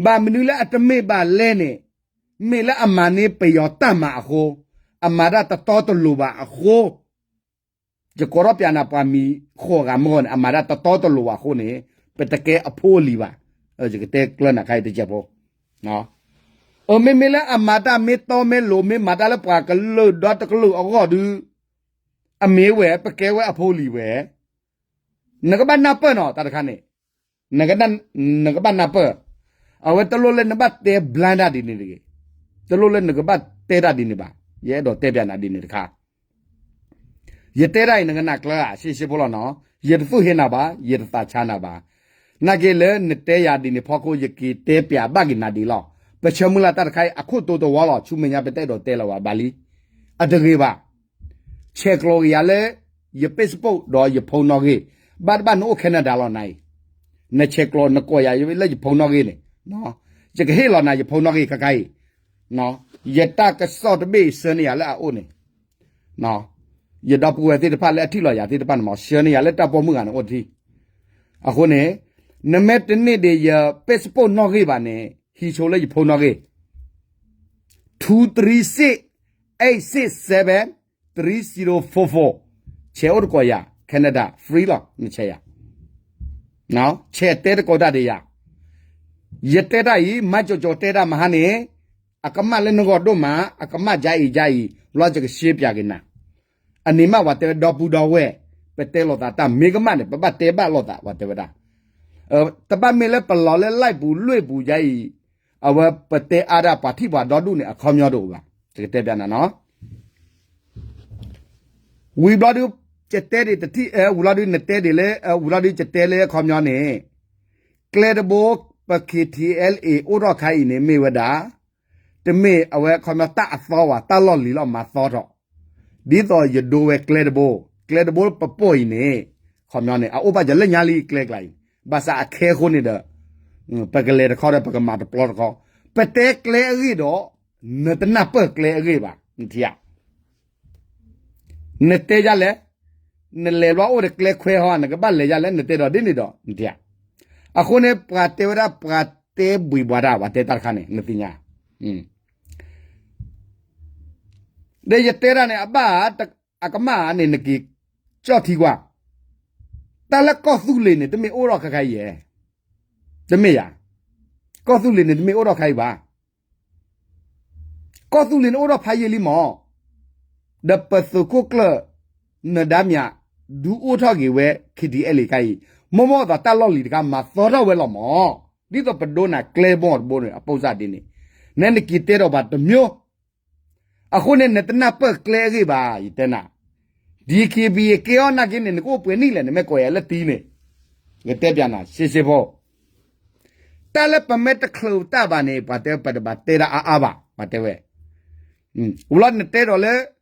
ဘၣ်မနုၤလၢအတမ့ၢ်ဘၣ်လဲၣ်န့ၣ်, မ့ၢ်လၢအမၤန့ၢ်ပယီၤတၢ်မၤအဃိ, အမၤတၢ်တတီတလိၤဘၣ်အဃိ ယကိးထီၣ်ပၠးနၤပှၤမံၤဃိးဂၤမ့ၢ်ဂ့ၤန့ၣ် အမၤတၢ်တတီတလိၤဘၣ်အဃိန့ၣ်, ပတကဲအဖိအလံၤဘၣ်. ယကတဲကျၢၤနၤခါအံၤတစဲးဖိ, အမ့မ့ၢ်လၢအမၤတၢ်မ့ၢ်တီမ့ၢ်လိၤ မ့ၢ်မၤတၢ်လၢပှၤကလုာ်ဒီတကလုာ်အဂီၢ်ဒုး, အမ့ၢ်ဝဲ ပကဲဝဲအဖိအလံၤဝဲ, နကဘၣ်နၢ်ပၢၢ်နီၤ တၢ်တခါန့ၣ်, နကဘၣ်နၢ်ပၢၢ်, အဝဲတလိၣ်လၢနဘၣ်တဲဘျါတၢ်ဒ်န့ၣ်တဂ့ၤ, တလိၣ်လၢနကဘၣ်တဲတၢ်ဒ်န့ၣ်ဘၣ်, ယအဲၣ်ဒိးတဲပၠးနၤဒ်န့ၣ်တခါ ယတဲတၢ်အံၤ နကနၢ်ကျၢၤဧါ ရှဲရှဲဖိလီၤနီၤ, ယတသူၣ်ဟ့နၤဘၣ်, ယတသးဆါနၤဘၣ်. နာ်က့လၢနတဲယၤဒ်န့ၣ်ဖီခိၣ် ယက့ၤတဲပၠးဘၣ်က့ၤနၤဒ်လီၤ. ပဆၢမုၢ်လၢ်တၢ်တခါအံၤ အခိၣ်တိတဝီလီၤ, ဆူမဲာ်ညါပတအဲၣ်ဒိးတဲလၢၤဘၣ်လံ. အတဂ့ၤဘၣ်. ဆဲးကျိးက့ၤယၤလၢ ယ Facebook ဒီးယ phone နီၣ်ဂံၢ်, ဘၣ်တဘၣ်နအိၣ် Canada လီၤနၤအံၤ, နဆဲးကျိးနကိးယၤလၢယ phone နီၣ်ဂံၢ်န့ၣ်, ယကဟ့ၣ်လီၤနၤယ phone နီၣ်ဂံၢ်ခါခါအံၤ, ယတၢ်ကစီၣ်တဘ့ၣ် ဆှၢန့ၢ်ယၤလၢအအိၣ်န့ၣ်, ယဒီပုၢ်ဝဲၢ်သ့ၣ်တဖၣ်လၢအထံၣ်လီၤယၤသ့ၣ်တဖၣ်န့ၣ်မး ဆှၢန့ၢ်ယၤလၢတၢ်ပိာ်မုၣ်ဂၤန့ၣ်အိၣ်တထံၣ်. အဃိန့ၣ်, နမ့ၢ်တန့ၢ်ဒံးယ Facebook နီၣ်ဂံၢ်ဘၣ်န့ၣ် ဟံးဆိလၢယ phone နီၣ်ဂံၢ်, two three six eight six seven three zero four four, ဆဲးအိၣ်တကိးယၤ Canada free လီၤ နဆဲးယၤ, ဆဲးတဲတကိးတၢ်ဒီးယၤ. ယတဲတၢ်အံၤ မၤကၠီၤကၠီၤတဲတၢ်မဟါန့ၣ်, အကမၣ်လၢနဂီၢ်ဒိၣ်မး အကမၣ်ကၠါအံၤကၠါအံၤ ဘျီယကရှဲပၠးက့ၤနၤ. အန့ၣ်မးဝဲတဲဝဲဒီပုၢ်ဒီဝဲၢ်, ပတဲလိာ်သးတၢ်မ့ၢ်ကမၣ်န့ၣ် ပဘၣ်တဲဘၣ်လိာ်သးဝဲတဲဝဲဒၣ်. တဘၣ်မ့ၢ်လၢပလီၤလၢ live ပူၤလွံၢ်ပူၤယါအံၤ, အဝဲပတဲအါဒၣ်ပှၤထံၣ်ပှၤဒီဒူၣ်န့ၣ် အခီပညီတအိၣ်ဘၣ်, ယကတဲပၠးနၤနီၤ. ဝံၤဘျီဒုး, ယတဲဒံးတထံၣ်, ဝံၤဘျီဒုး နတဲဒံးလၢ, ဝံၤဘျီဒုး ယတဲလၢအခီပညီန့ၣ်, ကျဲတဘိ ပ KTLA အိၣ်ထီၣ်ခါအံၤန့ၣ် မ့ၢ်ဝဲဒၣ်, တမ့ၢ်အဝဲခီပညီတၢ်အသီဘၣ်, တၢ်လီၢ်လံၤလီၤမၤသီထီၣ်, ဒ်သိးယဒိဝဲကျဲတဘိ, ကျဲတဘိပပိၢ်အံၤန့ၣ်, ခီပညီန့ၣ် အအိၣ်ဘၣ်ယၤလၢညါလံကျဲကျါအံၤ, ဘၣ်ဆၣ်အခဲအဃိန့ၣ်ဒီး ပကလဲၤတခီဒီး ပကမၤတပျီတခီ, ပတဲကျဲအဂ့ၢ်ဒီး နတနၢ်ပၢၢ်ကျဲအဂ့ၢ်ဘၣ်, နထံၣ်ဧါ. နတဲယၤလဲၣ်, နလဲၤဘျီအိၣ်ဒီးကျဲခွဲဟီ, နကဘၣ်လဲၤယၤလဲၣ်, နတဲဒီးဒ်န့ၣ်ဒီး နထံၣ်ဧါ. အဃိန့ၣ် ပှၤတဲဝဲဒၣ် ပှၤတဲဘှံးဘှါတၢ်, ပှၤတဲတၢ်တခါန့ၣ် နသ့ၣ်ညါ, ဒီးယတဲတၢ်န့ၣ် အဘၣ်အကမၣ်န့ၣ် နက့ၤကၠီၣ်ထံကွၢ်, တၢ်လၢကီၢ်သူလ့ၤန့ၣ် တမ့ၢ်အိၣ်ထီၣ်ခါခါအံၤဧါ, တမ့ၢ်ဧါ, ကီၢ်သူလ့ၤန့ၣ် တမ့ၢ်အိၣ်ထီၣ်ခါအံၤဘၣ်. ကီၢ်သူလ့ၤန့ၣ်အိၣ်ထီၣ်ဖးယံာ်လံမး, ဒီးပသုးခိၣ်ကျၢၢ် နဒါမၠး ဒုးအိၣ်ထီၣ်က့ၤဝဲ KTLA ခါအံၤ, မိၢ်မိၢ်အသးတၢ်လီၢ်လံၤတခါ မၤသီထီၣ်ဝဲလီၤမး, ဒ်သိးပဒိနၤကျဲဘီၣ်တဘိန့ၣ် အပိၢ်စၢ်ဒ်န့ၣ်, နဲနက့ၤတဲထီၣ်ပှၤတမျိုး, အဃိန့ၣ် နတနၢ်ပၢၢ်ကျဲအဂ့ၢ်ဘၣ်, ယတဲနၤ, DKBA ကဲအီၤနာ်က့န့ၣ် နကအိၣ်ပှဲၤနံၣ်လဲၣ်, နမ့ၢ်ကိးယၤလၢတံၤန့ၣ်, ယတဲပၠးနၤ စ့စ့ဖိ တၢ်လၢပမ့ၢ်တချုးတၢ်ဘၣ်န့ၣ် ပှၤတဲပတဘၣ်တဲဒၣ်အါအါဘၣ်, ပှၤတဲဝဲ, ဝံၤလီၤနတဲဒီးလၢ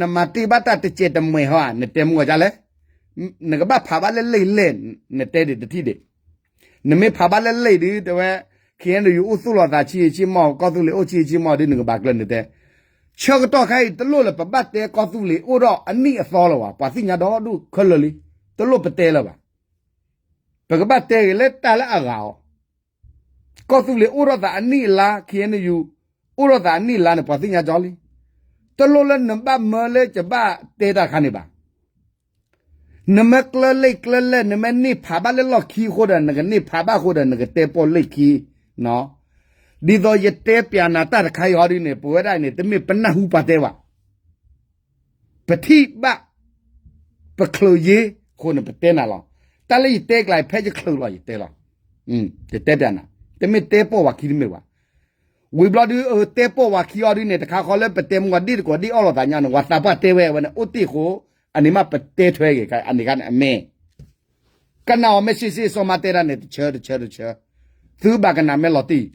နမၤတ့ၢ်ဘၣ်တၢ်တစဲးတမှဲၤဟီဧါ, နတဲမုၢ်ဂီၤဒ်လဲၣ်, နကဘၣ်ဖးဘၣ်လၢလံာ်လဲၣ်, နတဲဒံးတထံၣ်ဒံး, နမ့ၢ်ဖးဘၣ်လၢလံာ်ဒုး တဲဝဲ KNU အိၣ်သူၣ်လီၤသးဆံးဆံးမီၢ်, ကီၢ်သူလ့ၤအိၣ်ဆံးဆံးမီၢ်ဒုး နကဘၣ်ကျၢၢ်နတဲ, ဆၢကတီၢ်ခါအံၤ တလိၣ်လၢပဘၣ်တဲကီၢ်သူလ့ၤအိၣ်ဒီးအနံၣ်အသီလၢၤဘၣ်, ပှၤသ့ၣ်ညါဒီဒူၣ်ခဲလၢာ်လံ, တလိၣ်ပတဲလၢၤဘၣ်. ပကဘၣ်တဲဂ့ၤလၢတၢ်လၢအဂၤအီၤ, ကီၢ်သူလ့ၤအိၣ်ထီၣ်သးအနံၣ်အလါ, KNU အိၣ်ထီၣ်သးအနံၣ်အလါန့ၣ် ပှၤသ့ၣ်ညါကၠီလံ, တလိၣ်လၢနဘၣ်မၢလၢယဘၣ်တဲတၢ်တခါန့ၣ်ဘၣ်. နမ့ၢ်ကျၢၢ်လံာ်ကျၢၢ်လဲၢ်, နမ့ၢ်န့ၢ်ဖးဘၣ်လၢလီၢ်ခံအဃိဒီး နကန့ၢ်ဖးဘၣ်အဃိဒီး နကတဲပိာ်လံာ်ခံ, ဒ်သိးယတဲပၠးနၤတၢ်တခါအံၤဟီဒုးန့ၣ် ပဝဲဒၣ်အံၤန့ၣ် တမ့ၢ်ပနၢ်ဟူပှၤတဲဘၣ်, ပထံၣ်ဘၣ်, ပချုးယ့အဃိန့ၣ် ပတဲနၤလီၤ. တၢ်လၢယတဲကျါအံၤ ဖဲယချုးလီၤယတဲလီၤ, ယတဲပၠးနၤ, တမ့ၢ်တဲပိာ်ဝဲခံတမ့ၢ်ဘၣ်. ဝံၤဘျီဒုး တဲပိာ်ဝဲခံအီၤဒုးန့ၣ် တခါဃီလၢပတဲမုၢ်ဂီၤဒ့ၣ်တကိးဒ့ၣ်အီၣ်လိာ်သးညါန့ၣ် ဝဲသးပှၢ်တဲဝဲ အဝဲန့ၣ်အိၣ်တ့ၢ်အဃိ, အန့ၣ်မးပတဲထွဲဂ့ၤ အန့ၣ်ခါန့ၣ်အမဲာ် ကနၣ်အီၤမ့ၢ်စ့စ့စီၤမါတဲဒၣ်န့ၣ် တဆၢတဆၢတဆၢ, သုဘၣ်ကနၣ်မ့ၢ်လီၤတံၢ်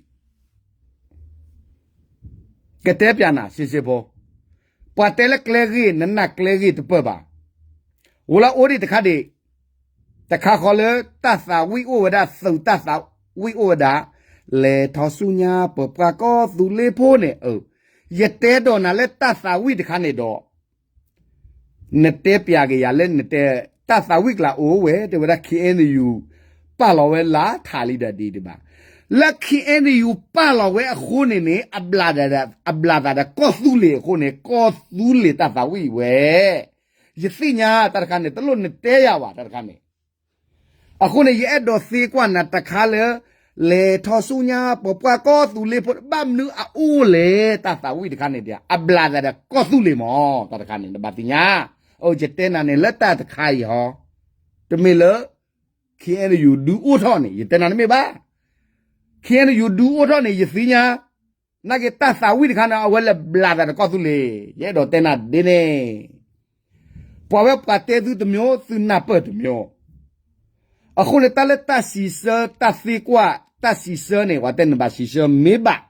ကတဲပၠးနၤ စ့စ့ဖိ, ပှၤတဲလၢကျဲဂ့ၢ် နနာ်ကျဲဂ့ၢ်တပၢၢ်ဘၣ်. ဝံၤလၢအိၣ်ဒံးတခါဒံး, တခါဃီလၢတၢ်သးဝံၣ်အိၣ်ဝဲဒၣ် သုးတၢ်သးဝံၣ်အိၣ်ဝဲဒၣ်, လဲၤထီၣ်ဆူညါပပှၤကီၢ်သူလ့ၤဖိန့ၣ်, ယတဲဒိးနၤလၢတၢ်သးဝံၣ်တခါန့ၣ်ဒီး နတဲပၠးက့ၤယၤလၢနတဲ, တၢ်သးဝံၣ်ကျါအိၣ်ဝဲ တဲဝဲဒၣ် KNU ပာ်လီၤဝဲလၢထးလံဒီးဒ်ဒံးဘၣ်. လၢ KNU ပာ်လီၤဝဲအဃိန့ၣ်န့ၣ် အဘျးသးဒီးကီၢ်သူလ့ၤအဃိန့ၣ် ကီၢ်သူလ့ၤတၢ်သးဝံၣ်ဝဲ, ယသ့ၣ်ညါတၢ်တခါန့ၣ် တလိၣ်နတဲယၤဘၣ်တၢ်တခါန့ၣ်. အဃိန့ၣ် ယအဲၣ်ဒိးသ့ကွၢ်နၤတခါလၢ လဲၤထီၣ်ဆူညါ ပပှၤကီၢ်သူလ့ၤဖိ ဘၣ်မနုၤအအိၣ်လဲၣ် တၢ်သးဝံၣ်တခါန့ၣ်ဒီး အဘျးသးဒီးကီၢ်သူလ့ၤမး တၢ်တခါန့ၣ် နဘၣ်သ့ၣ်ညါ, အိၣ်ယတဲနၤန့ၣ်လၢတၢ်တခါအံၤဟီ, တမ့ၢ်လၢ KNU ဒုးအိၣ်ထီၣ်န့ၣ် ယတဲနၤတမ့ၢ်ဘၣ်. KNU ဒုးအိၣ်ထီၣ်န့ၣ် ယသ့ၣ်ညါ, နာ်က့တၢ်သးဝံၣ်တခါန့ၣ် အဝဲလဲၤဘျးသးဒီးကီၢ်သူလ့ၤ, ယအဲၣ်ဒိးတဲနၤဒ်န့ၣ်, ပှၤဝဲပှၤတဲသုတမျိုး သုနၢ်ပၢၢ်တမျိုး. အဃိန့ၣ်တၢ်လၢတၢ်စံးဆၢ တၢ်သ့ကွၢ် တၢ်စံးဆၢန့ၣ် ပှၤတဲနဘၣ်စံးဆၢမ့ၢ်ဘၣ်,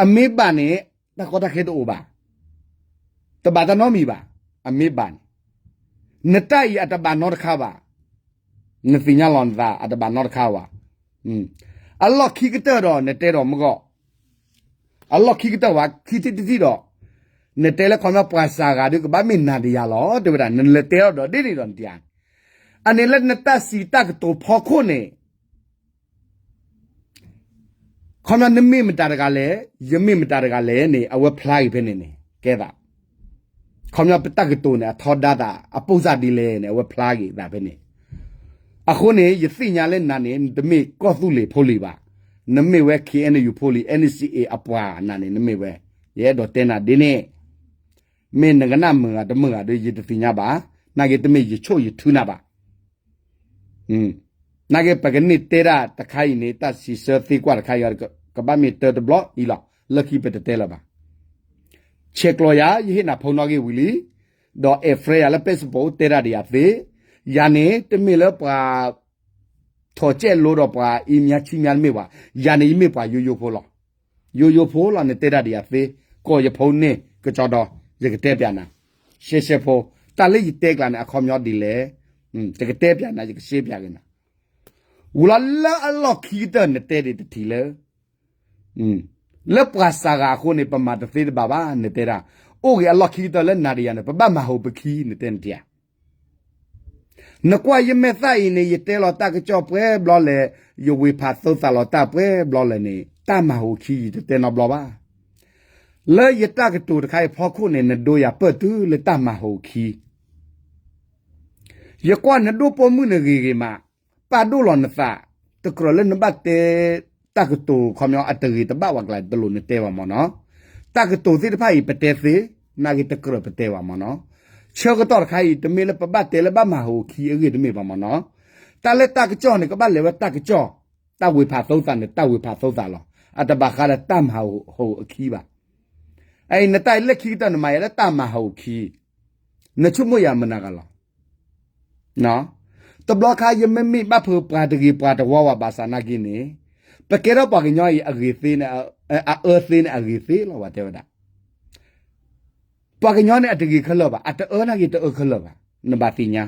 အမ့ၢ်ဘၣ်န့ၣ် တၢ်ကီတၢ်ခဲတအိၣ်ဘၣ်, တဘၣ်တၢ်နီတမံၤဘၣ်, အမ့ၢ်ဘၣ်န့ၣ်, နတၢ်အံၤအတဘၣ်နီတခါဘၣ်, နသ့ၣ်ညါလီၤနသး အတဘၣ်နီတခါဘၣ်. အလီၢ်ခံကတၢၢ်ဒီး နတဲဒီးမုၢ်ဂီၢ်, အလီၢ်ခံကတၢၢ်ဘၣ် ခံထံၣ်တထံၣ်ဒီး, နတဲလၢခီပညီပှၤစှၤဂၤဒီး ကဘၣ်မ့ၢ်နၤဒီးယၤလီၤ တဲဝဲဒၣ် နလဲၤတဲထီၣ်ဒီးဒ်န့ၣ်ဒီးနတၢ်, အန့ၣ်လၢနတၢ်စံးတၢ်ကတိၤဖီခိၣ်န့ၣ် ခီပညီနမ့ၢ်မတၤတဂၤလဲၣ်, ယမ့ၢ်မတၤတဂၤလဲၣ်န့ၣ် အဝဲဖျါက့ၤဖဲန့ၣ်န့ၣ် ကဲသး, ခီပညီပတၢ်ကတိၤန့ၣ် အထီဒါသး အပိၢ်စၢ်ဒ်လဲၣ်န့ၣ် အဝဲဖျါက့ၤသးဖဲန့ၣ်. အဃိန့ၣ် ယသ့ၣ်ညါလၢနၤန့ၣ် နတမ့ၢ်ကီၢ်သူလ့ၤဖိလံၤဘၣ်, နမ့ၢ်ဝဲ KNU ဖိလံၤ NCA အပှၤနၤန့ၣ် နမ့ၢ်ဝဲ, ယအဲၣ်ဒိးတဲနၤဒ်န့ၣ်, မ့ၢ်နကနၣ်မုာ်ဂၤတမုာ်ဂၤဒီး ယတသ့ၣ်ညါဘၣ်, နာ်က့တမ့ၢ်ယဆိၣ်ယထုနၤဘၣ် နာ်က့ပကန့ၢ်တဲဒၣ်တခါအံၤန့ၣ် တၢ်စံးဆၢသ့ကွၢ်တခါအံၤ ကဘၣ်မ့ၢ်တၢတဘျီအံၤလီၤ, လၢခံပတတဲလၢၤဘၣ်. ဆဲးကျိးယၤ ယဟ့ၣ်နၤဖိနီၣ်ဂံၢ်ဝံၤလံ, ဒီးအဲၣ် friend ယၤလၢ Facebook တဲဒၣ်ဒီးယၤသ့, ယၤန့ၣ် တမ့ၢ်လၢပှၤ ထီၣ်ကဲးလိဒီးပှၤအံၤမၠါဆံမၠါတမ့ၢ်ဘၣ်, ယၤန့ၣ်ယမ့ၢ်ပှၤယိယိဖိလီၤ. ယိယိဖိလီၤ နတဲတၢ်ဒီးယၤသ့, ကိးယဖိန့ၣ်ကစီဒီ, ယကတဲပျးနၤ, ရှဲရှဲဖိ, တၢ်လၢယတဲကျါန့ၣ် အခီပညီဒ်လဲၣ်, ယကတဲပျးနၤ ယကရှဲပျးက့ၤနၤ, ဝံၤလီၤလၢအလီၢ်ခံကတၢၢ်နတဲဒံးတထံၣ်လၢ လၢပှၤစှၤဂၤအဃိန့ၣ် ပမၤတသ့တဘၣ်ဘၣ် နတဲဒၣ်, အိၣ်ဂ့ၤအလီၢ်ခံကတၢၢ်လၢနၤဒီးယၤန့ၣ် ပဘၣ်မၤဟူးပခံ နတဲနထံၣ်ဧါ. နကွၢ်ယမဲာ်သၣ်အံၤန့ၣ် ယတဲလီၤတၢ်ကစီၣ်ပှဲၤဘျီလဲၣ်, ယဝ့ၤဖးသိသးလီၤတၢ်ပှဲၤဘျီလဲၣ်န့ၣ် တၢ်မၤဟူးခံယတတဲနီတဘျီဘၣ်. လၢယတၢ်ကတိၤတခါအံၤဖီခိၣ်န့ၣ် နဒိယၤပၢၢ်တုၤလၢတၢ်မၤဟူးခံ ယကွၢ်နဒိၣ်ပိာ်မုၣ်န့ၣ်ဂ့ၤဂ့ၤမး, ပာ်ဒိၣ်လီၤနသး, တကြၢးလၢနဘၣ်တဲ တၢ်ကတိၤခီပညီအတဂ့ၤတဘၣ်ဝဲကျါ တလိၣ်နတဲဘၣ်မ့ၢ်နီၤ. တၢ်ကတိၤသ့ၣ်တဖၣ်အံၤ ပတဲသ့, နာ်က့တကြၢးပတဲဘၣ်မ့ၢ်နီၤ. ဆၢကတီၢ်တခါအံၤ တမ့ၢ်လၢပဘၣ်တဲလၢဘၣ်မၤဟူးခံအဂ့ၢ်တမ့ၢ်ဘၣ်မ့ၢ်နီၤ. တၢ်လၢတၢ်ကစီၣ်န့ၣ် ကဘၣ်လဲၤဝဲတၢ်ကစီၣ်, တၢ်ဝ့ၤဖးသိသးန့ၣ် တၢ်ဝ့ၤဖးသိသးလီၤ. အတဘၣ်ဃးဒီးတၢ်မၤဟူးအခံဘၣ်. အအံၤနတၢ်အံၤလၢခံကတၢၢ်နမၤယၤလၢတၢ်မၤဟူးခံ, နဆိကမိၣ်ယၤမနုၤဂၤလီၤ. တဘျီခါ ယမ့မ့ၢ်ဘၣ်ဖုးပှၤတဂ့ၤပှၤတဝါဝဲဘၣ်ဆၣ်နာ်က့န့ၣ်, ပကဲထီၣ်ပှၤကညီအံၤအဂ့ၤသ့န့ၣ်, အအၢသ့န့ၣ်အဂ့ၤသ့လီၤ ပှၤတဲဝဲဒၣ်. ပှၤကညီန့ၣ်အတဂ့ၤခဲလၢာ်ဘၣ်, အတအၢနာ်က့တအၢခဲလၢာ်ဘၣ်, နဘၣ်သ့ၣ်ညါ.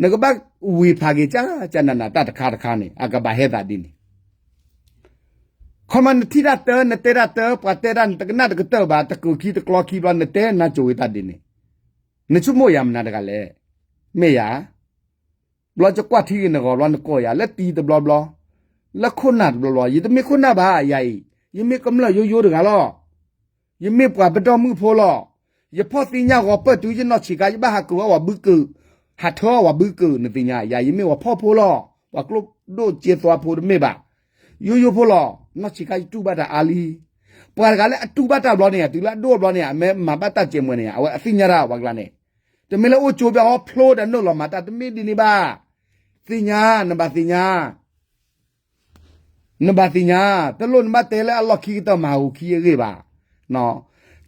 နကဘၣ်ဝ့ၤဖးက့ၤကကနးနးတၢ်တခါတခါန့ၣ် အကဘၣ်ဟဲသးဒ်န့ၣ် ခီမီနထံၣ်တၢ်တၢ နတဲတၢ်တၢ ပှၤတဲတၢ်နတကနၣ်တကတၢၢ်ဘၣ် တကြၢးခံတကျီခံဘျီ နတဲနါစိၤဝဲတၢ်ဒ်န့ၣ်, နဆိကမိၣ်ယၤမနုၤတဂၤလဲၣ်, မ့ၢ်ယၤ, ဘျီယကွၢ်ထံဂ့ၤနဂီၤဘျီနကိးယၤ လၢတံၤတဘျီဘျီ, လၢခိၣ်နၢ်တဘျီဘျီ ယတမ့ၢ်ခိၣ်နၢ်ဘၣ် ယၤအံၤ, ယမ့ၢ်ကမျၢၢ်ယိယိတဂၤလီၤ. ယမ့ၢ်ပှၤပဒီမုၣ်ဖိလီၤ. ယဖီၣ်သ့ၣ်ညါဂီၤပၢၢ်တုၤယနီၢ်ဆံးခါ ယဘၣ်ဟးကုာ်အီၣ်ဝဲဘုကုာ်, ဟးထၢအီၣ်ဝဲဘုကုာ် နသ့ၣ်ညါ ယၤ ယမ့ၢ်ဝဲဖီၣ်ဖိလီၤ. ပှၤကျိဒိၣ်စ့သွါဖိတမ့ၢ်ဘၣ်. ယိယိဖိလီၤ. နီၢ်ဆံးခါယတူၢ်ဘၣ်တၢ်အါလံ. ပှၤတဂၤလၢအတူၢ်ဘၣ်တၢ်ဘျီန့ၣ် တုၤလၢအဒိၣ်ဘျီန့ၣ် အမ့ၢ်မၤဘၣ်တၢ်စဲးမွဲန့ၣ် အဝဲအသ့ၣ်ညါတၢ်ပှၤကျါန့ၣ်, တမ့ၢ်လၢအိၣ်ကၠိဘၣ်ဟီဖျိဒီးနုာ်လီၤမၤတၢ်တမ့ၢ်ဒ်န့ၣ်ဘၣ်. သ့ၣ်ညါ နဘၣ်သ့ၣ်ညါ နဘၣ်သ့ၣ်ညါ, တလိၣ်နဘၣ်တဲလၢအလီၢ်ခံကတၢၢ်မၤဟူးခံအဂ့ၢ်ဘၣ်.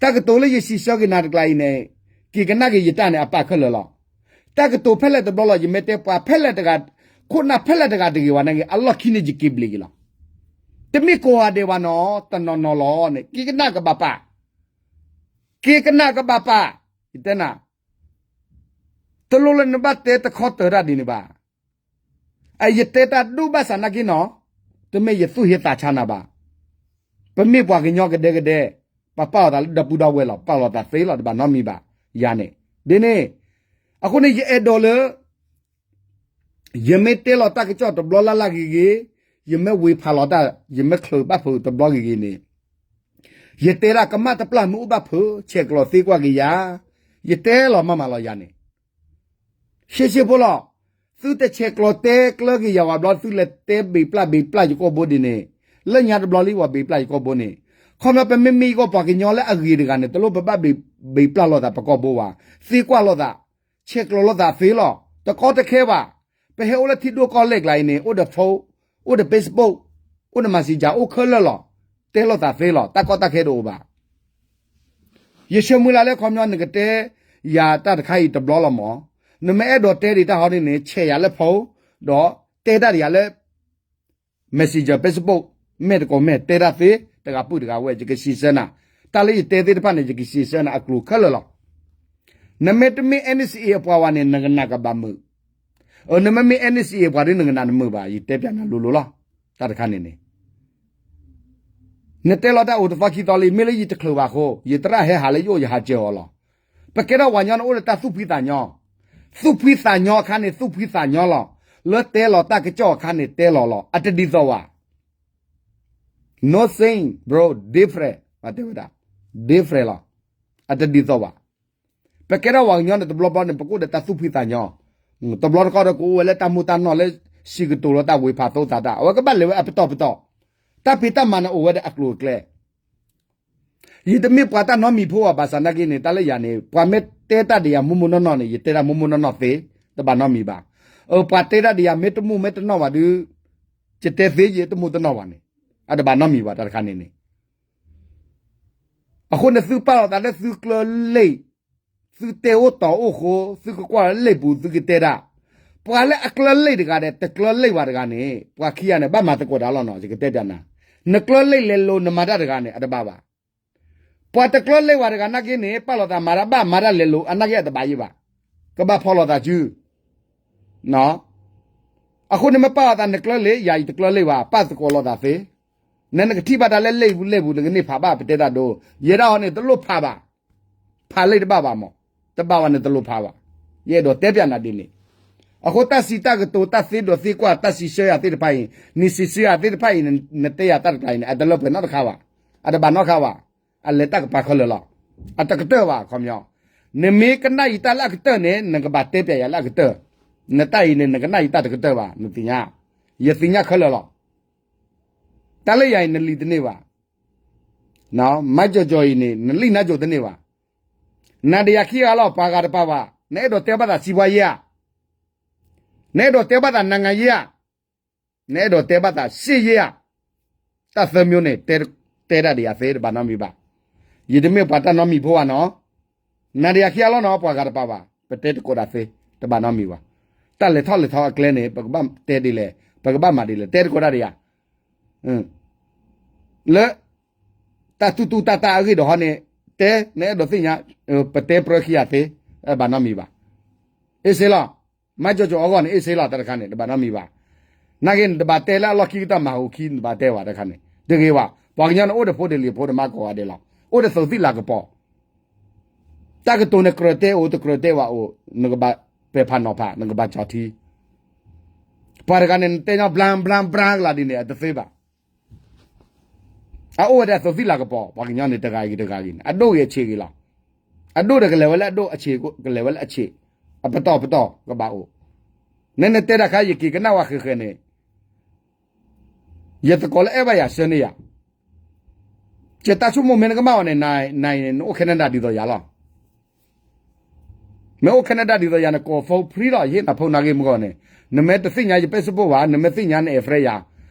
တၢ်ကတိၤလၢယစံးဆၢက့ၤနၤတကျါအံၤန့ၣ်, က့ၤကနၣ်က့ၤယတၢ်န့ၣ်အပာ်ခဲလၢာ်လီၤ. တၢ်ကတိၤဖဲလဲၣ်တဘျီလီၤ ယမ့ၢ်တဲပှၤဖဲလဲၣ်တဂၤ, ခိၣ်နၢ်ဖဲလဲၣ်တဂၤတဂ့ၤဝဲနာ်က့ အလီၢ်ခံန့ၣ်ယက့ၤဘျ့က့ၤလီၤ. တမ့ၢ်ကိးဂၤဒဲးဘၣ်နီၤ တနီၤနီၤလီၤန့ၣ် က့ၤကနၣ်ကဘၣ်ပာ်, က့ၤကနၣ်ကဘၣ်ပာ်, ယတဲနၤ တလိၣ်လၢနဘၣ်တဲတခီတၢၤတၢ်ဒ်န့ၣ်ဘၣ်. အယတဲတၢ်ဒိၣ်ဘၣ်ဆၣ်နာ်က့နီၤ, တမ့ၢ်ယသူၣ်ဟ့သးဆါနၤဘၣ်. ပမ့ၢ်ပှၤကညီကဒဲကဒဲ, ပပာ်လီၤသးလၢဒီပုၢ်ဒီဝဲၢ်လီၤ, ပာ်လီၤသးသ့လီၤ တဘၣ်နီတမံၤဘၣ်, ယၤန့ၣ်, ဒ်န့ၣ်, အဃိန့ၣ် ယအဲၣ်ဒိးလၢ ယမ့ၢ်တဲလီၤတၢ်ကစီၣ်တဘျီလၢ်လၢ်ဂ့ၤဂ့ၤ, ယမ့ၢ်ဝ့ၤဖးလီၤတၢ်, ယမ့ၢ်ချုးဘၣ်ဖုးတဘျီဂ့ၤဂ့ၤန့ၣ်, ယတဲဒၣ်ကမၣ်တပျၢ်မ့ၢ်အိၣ်ဘၣ်ဖုး ဆဲးကျိးသ့ကွၢ်က့ၤယၤ, ယတဲလီၤမးမးလီၤယၤန့ၣ်, ရှဲရှဲဖိလီၤ, သုတဆဲးကျိးတဲကျၢက့ၤယၤဝဲဘျီ သုလဲၤတဲဘ့ၣ်ပျၢ်ဘ့ၣ်ပျၢ်ယကီၢ်ဘိဒ်န့ၣ်, လၢညါတဘျီလံဝဲဘ့ၣ်ပျၢ်ယကီၢ်ဘိန့ၣ်, ခီပညီပမ့မ့ၢ်ယကီၢ်ပှၤကညီလၢအဂ့ၤတဂၤန့ၣ် တလိၣ်ပဘၣ်ဘ့ၣ်ပျၢ်လိာ်သးပကီၢ်ဘိဘၣ်, သ့ကွၢ်လိာ်သး, ဆဲးကျိးလိာ်သးသ့လီၤ, တကီတခဲဘၣ်, ပဟဲအိၣ်လၢထံဒိၣ်ကီၢ်လဲၢ်ကျါအံၤန့ၣ် အိၣ်ဒီး phone, အိၣ်ဒီး Facebook, အိၣ်ဒီး messenger အိၣ်ခဲလၢာ်လီၤ, တဲလိာ်သးသ့လီၤ, တၢ်ကီတၢ်ခဲတအိၣ်ဘၣ်. ယဆၢမုၢ်လၢ်လၢခီပညီနကတဲယၤတၢ်တခါအံၤတဘျီလီၤမး, နမ့ၢ်အဲၣ်ဒိးတဲဒံးတၢ်ဟီဒ်န့ၣ် ဆဲးယၤလၢ phone, ဒီးတဲတၢ်ဒံးယၤလၢ messenger, Facebook, မ့ၢ်တကိးမ့ၢ် တဲတၢ်သ့, တဂၤပုၢ်တဂၤဝဲၢ် ယကစံးဆၢနၤ, တၢ်လၢယတဲသ့ၣ်တဖၣ်န့ၣ် ယကစံးဆၢနၤအကျိၤခဲလၢာ်လီၤ. နမ့ၢ်တမ့ၢ် NCA အပှၤဝဲန့ၣ် နကနၣ်ကဘၣ်မုာ်, အၢ နမ့မ့ၢ် NCA အပှၤဒီးနကနၣ်တမုာ်ဘၣ်, ယတဲပျးနၤလိၤလိၤလီၤ, တၢ်တခါန့ၣ်န့ၣ် နတဲလီၤတၢ်အိၣ်တသီခံသီလံ, မ့ၢ်လၢယတချုးဘၣ်အဃိ, ယသရၣ်ဟဲဟးလၢယအိၣ်ယဟးစၢၤအီၤလီၤ. ပကဲထီၣ်ပှၤကညီန့ၣ်အိၣ်ဒီးတၢ်သူၣ်ဖှံသးညီ, သူၣ်ဖှံသးညီအခါန့ၣ် သူၣ်ဖှံသးညီလီၤ. လၢတဲလီၤတၢ်ကစီၣ်အခါန့ၣ်တဲလီၤလီၤ, အတဒ်သိးဘၣ်. No thing, bro, different, တဲဝဲဒၣ်, different လီၤ. အတဒ်သိးဘၣ်. ပကဲထီၣ်ပှၤကညီန့ၣ် တဘျီဘျီန့ၣ် ပကအိၣ်ဒီးတၢ်သူၣ်ဖှံသးညီ, တဘျီတခီဒီးကအိၣ်ဝဲလၢတၢ်မိၢ်တၢ်နီၢ်လၢ စံးကတိၤလၢတၢ်ဝ့ၤဖးသိသးတၢ်, အဝဲကဘၣ်လဲၤဝဲအပတီၢ်ပတီၢ်, တၢ်ဖံးတၢ်မၤန့ၣ်အိၣ်ဝဲဒီးအကျိၤအကျဲ ယတမ့ၢ်ပှၤတၢ်နီတမံၤဖိဘၣ်, ဘၣ်ဆၣ်နာ်က့န့ၣ် တၢ်လၢယၤန့ၣ် ပှၤမ့ၢ်တဲတၢ်ဒီးယၤမိၢ်မိၢ်နီၢ်နီၢ်န့ၣ် ယတဲတၢ်မိၢ်မိၢ်နီၢ်နီၢ်သ့, တဘၣ်နီတမံၤဘၣ်. အၢ ပှၤတဲတၢ်ဒီးယၤမ့ၢ်တမိၢ်မ့ၢ်တနီၢ်ဘၣ်ဒီး ယတဲသ့ယတမိၢ်တနီၢ်ဘၣ်န့ၣ်, အတဘၣ်နီတမံၤဘၣ် တၢ်တခါန့ၣ်န့ၣ်. အဃိန့ၣ် သုပာ်လီၤသးလၢသုကျၢၤလံာ်, သုတဲအိၣ်တီၤအိၣ်ဃိ, သုကကွၢ်လၢလံာ်ပူၤသုကတဲဒၣ်, ပှၤလၢအကျၢၤလံာ်တဂၤဒီး တကျၢၤလံာ်ဘၣ်တဂၤန့ၣ် ပှၤခံဂၤန့ၣ် ဘၣ်မၤသကိးတၢ်လီၤနီၤ, ယကတဲပျးနၤ. နကျၢၤလ့ၣ်လဲၤလိၤနမၤတၢ်တဂၤန့ၣ် အတဘၣ်ဘၣ်. ပှၤတကျၢၤလ့ၣ်ဝဲတဂၤနာ်က့န့ၣ် ပာ်လီၤသးမၤတၢ်ဘၣ်မၤတၢ်လဲၤလိၤ အနာ်က့အတဘၣ်ယံၤဘၣ်. ကဘၣ်ဖီၣ်လိာ်သးစု အဃိန့ၣ်မ့ၢ်ပာ်လီၤသးနကျၢၤလ့ၣ် ယၤယတကျၢၤလ့ၣ်ဘၣ် ပာ်သကိးလိာ်သးသ့. နနကထံၣ်ဘၣ်တၢ်လၢလ့ၣ်ပူၤလ့ၣ်ပူၤ နကန့ၢ်ဖးဘၣ်ပတဲတၢ်ဒိ ယဲဒၣ်ဟီန့ၣ် တလိၣ်ဖးဘၣ်. ဖးလ့ၣ်တဘၣ်ဘၣ်မး, တဘၣ်ဝဲန့ၣ်တလိၣ်ဖးဘၣ်. ယအဲၣ်ဒိးတဲပၠးနၤဒ်န့ၣ်, အဃိတၢ်စံးတၢ်ကတိၤ တၢ်သ့ဒိးသ့ကွၢ် တၢ်စံးဆၢယၤသ့ၣ်တဖၣ်အံၤ, နစံးဆၢယၤသ့ၣ်တဖၣ်အံၤ နတဲယၤတၢ်တကျါအံၤန့ၣ် အတလၢပှဲၤနီတခါဘၣ်, အတဘၣ်နီတခါဘၣ်, အလဲၤတၢ်ကပၤခဲလၢာ်လီၤ. အတကတၢၢ်ဘၣ် ခီပညီ, နမ့ၢ်ကနၣ်ယတၢ်လၢအကတၢၢ်န့ၣ် နကဘၣ်တဲပၠးယၤလၢအကတၢၢ်, နတၢ်အံၤန့ၣ် နကနၣ်ယတၢ်တကတၢၢ်ဘၣ် နသ့ၣ်ညါ, ယသ့ၣ်ညါခဲလၢာ်လီၤ. တၢ်လၢယၤအံၤနလံာ်တန့ၢ်ဘၣ် မၤကၠီၤကၠီၤအံၤန့ၣ် နလံာ်နါကၠိၤတန့ၢ်ဘၣ်. နၤဒီးယၤခံဂၤလီၤ ပှၤဂၤတပၤဘၣ်, နအဲၣ်ဒိးတဲဘၣ်သးစံးပှၤယဲဧါ, နအဲၣ်ဒိးတဲဘၣ်သးနၤငၤယဲဧါ, နအဲၣ်ဒိးတဲဘၣ်သးစ့ယဲဧါ, တၢ်သၢမျိုးန့ၣ် တဲဒၣ်ဒီးယၤသ့ တဘၣ်နီတမံၤဘၣ်. ယတမ့ၢ်ပှၤတၢ်နီတမံၤဖိဘၣ်နီၤ, နၤဒီးယၤခံဂၤလီၤနီၤ ပှၤဂၤတပၤဘၣ်, ပတဲတကိးဒၣ်သ့, တဘၣ်နီတမံၤဘၣ်. တၢ်လဲၤထီၣ်လဲၤထီအကျဲန့ၣ် ပကဘၣ်တဲဒ်လဲၣ်, ပကဘၣ်မၤဒ်လဲၣ် တဲတကိးဒၣ်ဒီးယၤ လၢ တၢ်တူၢ်တူၢ်တၢ်တၢ်အဂ့ၢ်ဒီးဟီန့ၣ်, တဲ နအဲၣ်ဒိးသ့ၣ်ညါ, ပတဲပြၢခံဂၤသ့, ဘၣ်နီတမံၤဘၣ်. အ့ၣ်စ့လီၤ, မၤကၠီၤကၠီၤအဂီၢ်န့ၣ် အ့ၣ်စ့လီၤ တၢ်တခါန့ၣ် တဘၣ်နီတမံၤဘၣ်. နာ်က့န့ၣ် တဘၣ်တဲလၢအလီၢ်ခံကတၢၢ်မၤဟူခံ တဘၣ်တဲဝဲတခါန့ၣ် တဂ့ၤဘၣ်. ပှၤကညီန့ၣ်အိၣ်ဒီးဖိဒ်လံာ်ဖိဒီးမါကိးဂၤဒဲးလီၤ, အိၣ်ဒီးသိးသံၣ်လၤကပီၤ တၢ်ကတိၤန့ၣ်ကြၢးတဲအိၣ် တကြၢးတဲဝဲအိၣ်, နကဘၣ်ပဲာ်ဖးနီၤဖး နကဘၣ်ကၠီထံ. ပှၤတဂၤန့ၣ် နတဲညီဘျါဘျါဘျါကလၤဒ်န့ၣ် အတသ့ဘၣ်. အအိၣ်ဝဲဒၣ်သိးသံၣ်လၤကပီၤ ပှၤကညီန့ၣ် တဂၤဂ့ၤတဂၤဂ့ၤန့ၣ် အဒိၣ်ဂ့ၤအဆံးဂ့ၤလီၤ. အဒိၣ်ဒီးကလဲၤဝဲလၢအဒိၣ် အဆံးကလဲၤဝဲလၢအဆံး, အပတီၢ်ပတီၢ်ကဘၣ်အိၣ်. နနတဲတၢ်ခါ ယက့ၤကနၣ်ဝဲဃဲၤဃဲၤန့ၣ် ယသကိးလၢအဲၣ်ဘၣ်ယၤဆၢန့ၢ်ယၤ, ကတၢ်ဆိကမိၣ်မ့ၢ်နကမၣ်အီၤန့ၣ် နၤအံၤန့ၣ် နအိၣ် Canada ဒ်သိးယၤလီၤ. မ့ၢ်အိၣ် Canada ဒ်သိးယၤ နကိး phone free လီၤ. ယဟ့ၣ်နၤ phone နာ်ဂ့ၢ်မုၢ်ဂီၢ်န့ၣ်, နမ့ၢ်တသ့ၣ်ညါယ Facebook ဘၣ်, နမ့ၢ်သ့ၣ်ညါ နအဲၣ် friend ယၤ,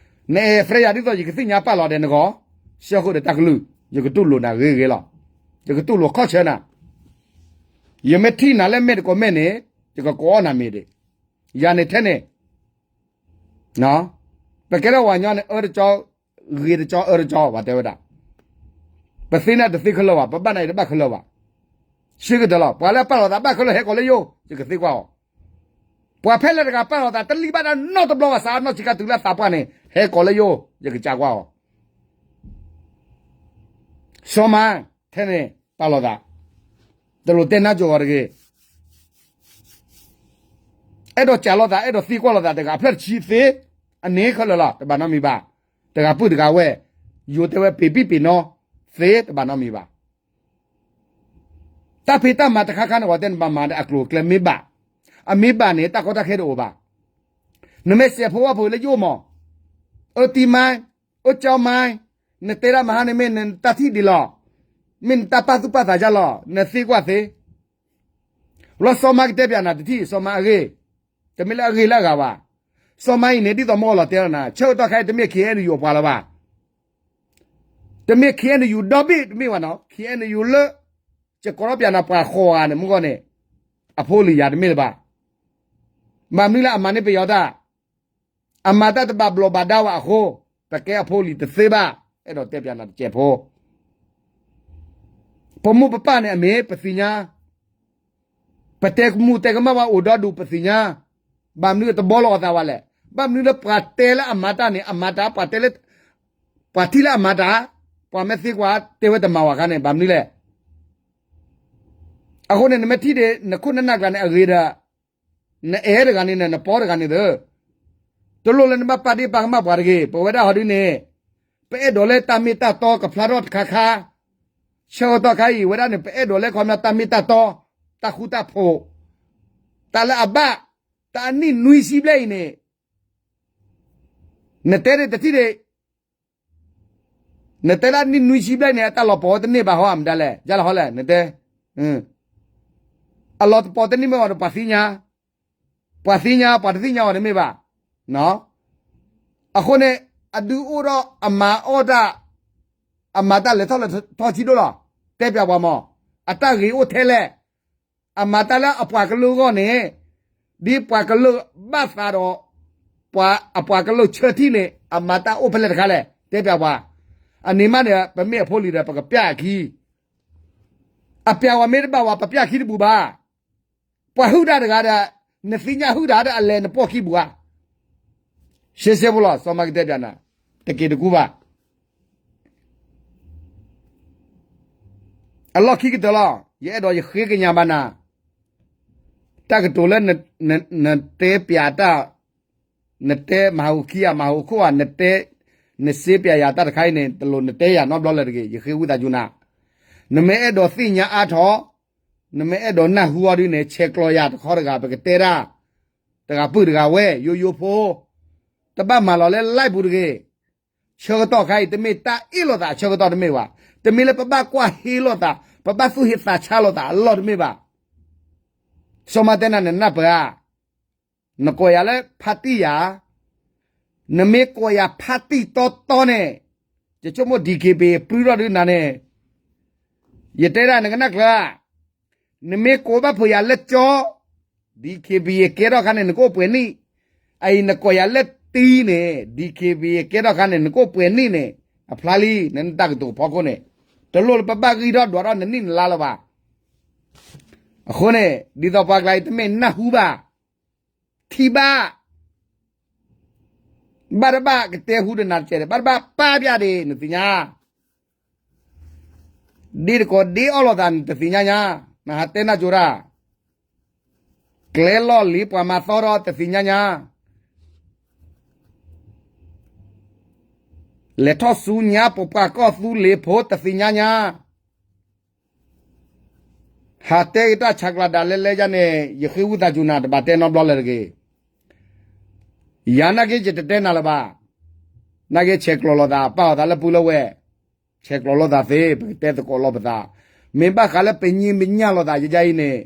နအဲၣ် friend ယၤဒ်သိး ယကသ့ၣ်ညါပာ်လီၤဒဲးနဂီၢ်, ဆှၢဃုာ်ဒီးတၢ်ကလုၢ်, ယကတူၢ်လိာ်နၤဂ့ၤဂ့ၤလီၤ. ယကတူၢ်လိာ် ခီၣ်ဆၢနၤ, ယမ့ၢ်ထံၣ်နၤလၢမဲာ်တကိးမဲာ်န့ၣ်, ယကကိးအီၣ်နၤမ့ၢ်ဒံး, ယၤန့ၣ်ထဲန့ၣ် ပကဲထီၣ်ပှၤကညီန့ၣ် အၢတကၠီ, ဂ့ၤတကၠီ အၢတကၠီ ပှၤတဲဝဲဒၣ်, ပသ့န့ၣ်တသ့ခဲလၢာ်ဘၣ်, ပဘၣ်နၤအံၤတဘၣ်ခဲလၢာ်ဘၣ်. ဆၢကတီၢ်လီၤ, ပှၤလၢအပာ်လီၤသးဘၣ်ခဲလၢာ် ဟဲကိးလၢယိ, ယကသ့ကွၢ်အီၤ. ပှၤဖဲလဲၣ်တဂၤပာ်လီၤသး တလံၣ်ဘၣ်တၢ်နီတဘျီဘၣ် စးနီၢ်ဆံးခါတုၤလၢအသးပှၢ်န့ၣ် ဟဲကိးလၢယိ, ယကစံးကွၢ်အီၤ. စီၤမါ, ထဲန့ၣ် ပာ်လီၤသး တလိၣ်တဲနါကၠိၤဂီၤတဂ့ၤ. အဲၣ်ဒိးစံးလိာ်သး အဲၣ်ဒိးသံကွၢ်လိာ်သးတဂၤ အဖျၢၣ်တဆံသ့, အန့ၣ်ခဲလၢာ်လီၤ, တဘၣ်နီတမံၤဘၣ်. တဂၤပုၢ်တဂၤဝဲၢ်, ယိၤတဲဝဲပ့ၤဘံၣ်ပ့ၤနီသ့ တဘၣ်နီတမံၤဘၣ်. တၢ်ဖံးတၢ်မၤတခါခါန့ၣ် ပှၤတဲနဘၣ်မၤဒီးအကျိၤအကျဲမ့ၢ်ဘၣ်, အမ့ၢ်ဘၣ်န့ၣ် တၢ်ကီတၢ်ခဲတအိၣ်ဘၣ်. နမ့ၢ်စဲးဖိဝၣ်ဖိလၢယအိၣ်မး, အၢတံမါ, အၢကၠီမါ, နတဲဒၣ်မဟါန့ၣ်မ့ၢ်နတၢ်ထံၣ်ဒံးလီၤ, မ့ၢ်နတၢ်ပာ်သူၣ်ပာ်သးယါလီၤ, နသံကွၢ်သ့. လီၤစီၤမါကတဲပၠးနၤတထံၣ် စီၤမါအဂ့ၢ်, တမ့ၢ်လၢအဂ့ၢ်လၢအဂၤဘၣ်. စီၤမါအံၤန့ၣ် ဒ်သိးမီၢ်လီၤတဲလီၤနၤ ဆၢကတီၢ်ခါအံၤ တမ့ၢ် KNU အပှၤလၢၤဘၣ်. တမ့ၢ် KNU ဒီဘ့ၣ် တမ့ၢ်ဘၣ်နီၤ KNU လၢ ယကိးထီၣ်ပၠးနၤပှၤဃိးဂၤန့ၣ် မုၢ်ဂီၢ်န့ၣ် အဖိလံၤယၤတမ့ၢ်လၢၤဘၣ်. ဘၣ်မနုၤလၢအမၤန့ၢ်ပယီၤတၢ်, အမၤတၢ်တဘၣ်ဘျီးဘၣ်ဒါဝဲအဃိ, ပကဲအဖိလံၤတသ့ဘၣ်, အဲၣ်ဒိးတဲပၠးနၤတစဲးဖိ ပမိၢ်ပပၢ်န့ၣ်အမ့ၢ်ပသ့ၣ်ညါ, ပတဲမူတဲကမၣ်ဝဲအိၣ်ဒီဒူၣ်ပသ့ၣ်ညါ, ဘၣ်မနုၤတဘီလီၤအသးဝဲလဲၣ်, ဘၣ်မနုၤလၢပှၤတဲလၢအမၤတၢ်န့ၣ် အမၤတၢ် ပှၤတဲလၢ ပှၤထံၣ်လၢအမၤတၢ်, ပှၤမ့ၢ်သံကွၢ်တဲဝဲတမၤဝဲခါန့ၣ် ဘၣ်မနုၤလဲၣ်. အဃိန့ၣ် နမ့ၢ်ထံၣ်ဒံး နခိၣ်နနၢ်ကျါန့ၣ် အဂ့ၤဒီး နအဲၣ်တဂၤန့ၣ် နပီတဂၤန့ၣ်ဒီး တလိၣ်လၢနဘၣ်ပာ်ဒ့ၣ်ပာ်ကမၣ်ပှၤတဂ့ၤ. ပဝဲဒၣ်ဟီဒုန့ၣ် ပအဲၣ်ဒိးလၢတၢ်မ့ၢ်တၢ်တီကဖျါထီၣ်တခါခါ, ဆၢကတီၢ်ခါအံၤ ဝဲဒၣ်န့ၣ် ပအဲၣ်ဒိးလၢခီပညီတၢ်မ့ၢ်တၢ်တီ, တၢ်ဃူတၢ်ဖိး, တၢ်လၢအဘၣ်, တၢ်အနံၣ်နွံဆံဘျဲၣ်အံၤန့ၣ် နတဲဒံးတထံၣ်ဒံး နတဲလၢအနံၣ်နွံဆံဘျဲၣ်န့ၣ် အတၢ်လီၤပီၤဝဲတန့ၢ်ဘၣ်ဟီ အမတၤလဲၣ်, ယါလၢဟီလဲၣ်, နတဲ, အလီၤတပီၤတန့ၢ်မ့ၢ်အီၤဒီးပှၤသ့ၣ်ညါ, ပှၤသ့ၣ်ညါ ပှၤတသ့ၣ်ညါအီၤတမ့ၢ်ဘၣ်. အဃိန့ၣ် အဒုးအိၣ်ဒီးအမၤအီၣ်တၢ်, အမၤတၢ်လဲၤထီၣ်လဲၤထီထီထံဒိၣ်လီၤ. တဲပၠးပှၤမး, အတၢ်ဂ့ၤအိၣ်ထဲလဲၣ်. အမၤတၢ်လၢအပှၤကလုာ်အဂီၢ်န့ၣ်, ဒ်ပှၤကလုာ်ဘၣ်သးဒီး ပှၤအပှၤကလုာ်ဆၢထံၣ်န့ၣ် အမၤတၢ်အိၣ်ဖဲလဲၣ်တခါလဲၣ်. တဲပျးပှၤ, အန့ၣ်မးန့ၣ် ပမ့ၢ်အဖိလံၤဒီး ပကပျၢ်အခံ, အပျၢ်ဝဲမ့ၢ်တဘၣ်ဝဲ ပပျၢ်ခံတပူၤဘၣ်. ပှၤဟုၣ်တၢ်တဂၤဒီး နသ့ၣ်ညါဟုၣ်တၢ်ဒီး အလဲၤနပိာ်ခံပူၤဧါ. ရှဲရှဲဖိလီၤ စီၤမၤကတဲပျးနၤ, တက့ၤတကူဘၣ်. အလီၢ်ခံကတၢၢ်လီၤ. ယအဲၣ်ဒိးယဃ့ကညးဘၣ်နၤ, တၢ်ကတိၤလၢ နတဲပျးတၢ်, နတဲမၤဟူခံဂၤမၤဟူခိၣ်ဧါ, နတဲ, နစ့ပျးယၤတၢ်တခါအံၤန့ၣ် တလိၣ်နတဲယၤနီတဘျီလၢၤတဂ့ၤ, ယဃ့ဝံသးစူၤနၤ. နမ့ၢ်အဲၣ်ဒိးသ့ၣ်ညါအါထီၣ်, နမ့ၢ်အဲၣ်ဒိးနၢ်ဟူအီၤဒ်န့ၣ် ဆဲးကျိးယၤတခီတဂၤ ပကတဲတၢ်, တဂၤပုၢ်တဂၤဝဲၢ် ယိယိဖိ, တဘၣ်မၤလီၤလၢ live ပူၤတဂ့ၤ. ဆၢကတီၢ်ခါအံၤ တမ့ၢ်တၢ်အ့ၣ်လိာ်သးအဆၢကတီၢ်တမ့ၢ်ဘၣ်, တမ့ၢ်လၢပဘၣ်ကွၢ်ဟ့လိာ်သး, ပဘၣ်သူၣ်ဟ့သးဆါလိာ်သးအလီၢ်တမ့ၢ်ဘၣ်. စီၤမၤတဲနၤ နနၢ်ပၢၢ်ဧါ, နကိးယၤလၢဖါတံၢ်ယၤ, နမ့ၢ်ကိးယၤဖါတံၢ်တီတီန့ၣ်, ယဆိကမိၣ် DKBA ပြုၢ်ထီၣ်ဒုးနၤန့ၣ်, ယတဲဒၣ်နကနၣ်ကျၢၤဧါ. နမ့ၢ်ကိးဘၣ်ဖုးယၤလၢကၠီ, DKBA ကဲထီၣ်ခါန့ၣ် နကအိၣ်ပှဲၤနံၣ်, အအံၤနကိးယၤလၢတံၢ်န့ၣ် DKBA ကဲထီၣ်ခါန့ၣ် နကအိၣ်ပှဲၤနံၣ်န့ၣ်, အဖျါလံ နတၢ်ကတိၤဖီခိၣ်န့ၣ်, တလိၣ်လၢပဘၣ်ဂံၢ်ထီၣ်ဒွးထီၣ်နနံၣ်နလါလၢၤဘၣ်. အဃိန့ၣ် ဒ်သိးပှၤကျါအံၤ တမ့ၢ်နၢ်ဟူဘၣ်, ထံၣ်ဘၣ်, ဘၣ်တဘၣ်ကတဲဟူဒီးနၤတကဲးဒီး ဘၣ်တဘၣ်ပာ်ပျးဒံး နသ့ၣ်ညါ, ဒ့တကိးဒ့အီၣ်လိာ်သး နတသ့ၣ်ညါညါ, နဟးတဲနၢ်ကၠိတၢ်, ကျဲလီၢ်လံၤပှၤမၤသီဒီး တသ့ၣ်ညါညါ, လဲၤထီၣ်ဆူညါ ပပှၤကီၢ်သူလ့ၤဖိ တသ့ၣ်ညါညါ. ဟးတဲက့ၤတၢ်ဆးကျးဒၣ်လဲလဲယါန့ၣ် ယဃ့ဝံသးစူၤနၤ တဘၣ်တဲနီတဘျီလၢၤတဂ့ၤ. ယၤနာ်က့ ယတတဲနၤလၢၤဘၣ်. နာ်က့ဆဲးကျိးလိာ်သး ပာ်အီၤသးလၢပုၢ်လၢဝဲၢ်, ဆဲးကျိးလိာ်သးသ့ ပကတဲသကိးလိာ်ပသး, မ့ၢ်ဘၣ်ဃးလၢပညံပညၣ်လိာ်သးယါအံၤန့ၣ်,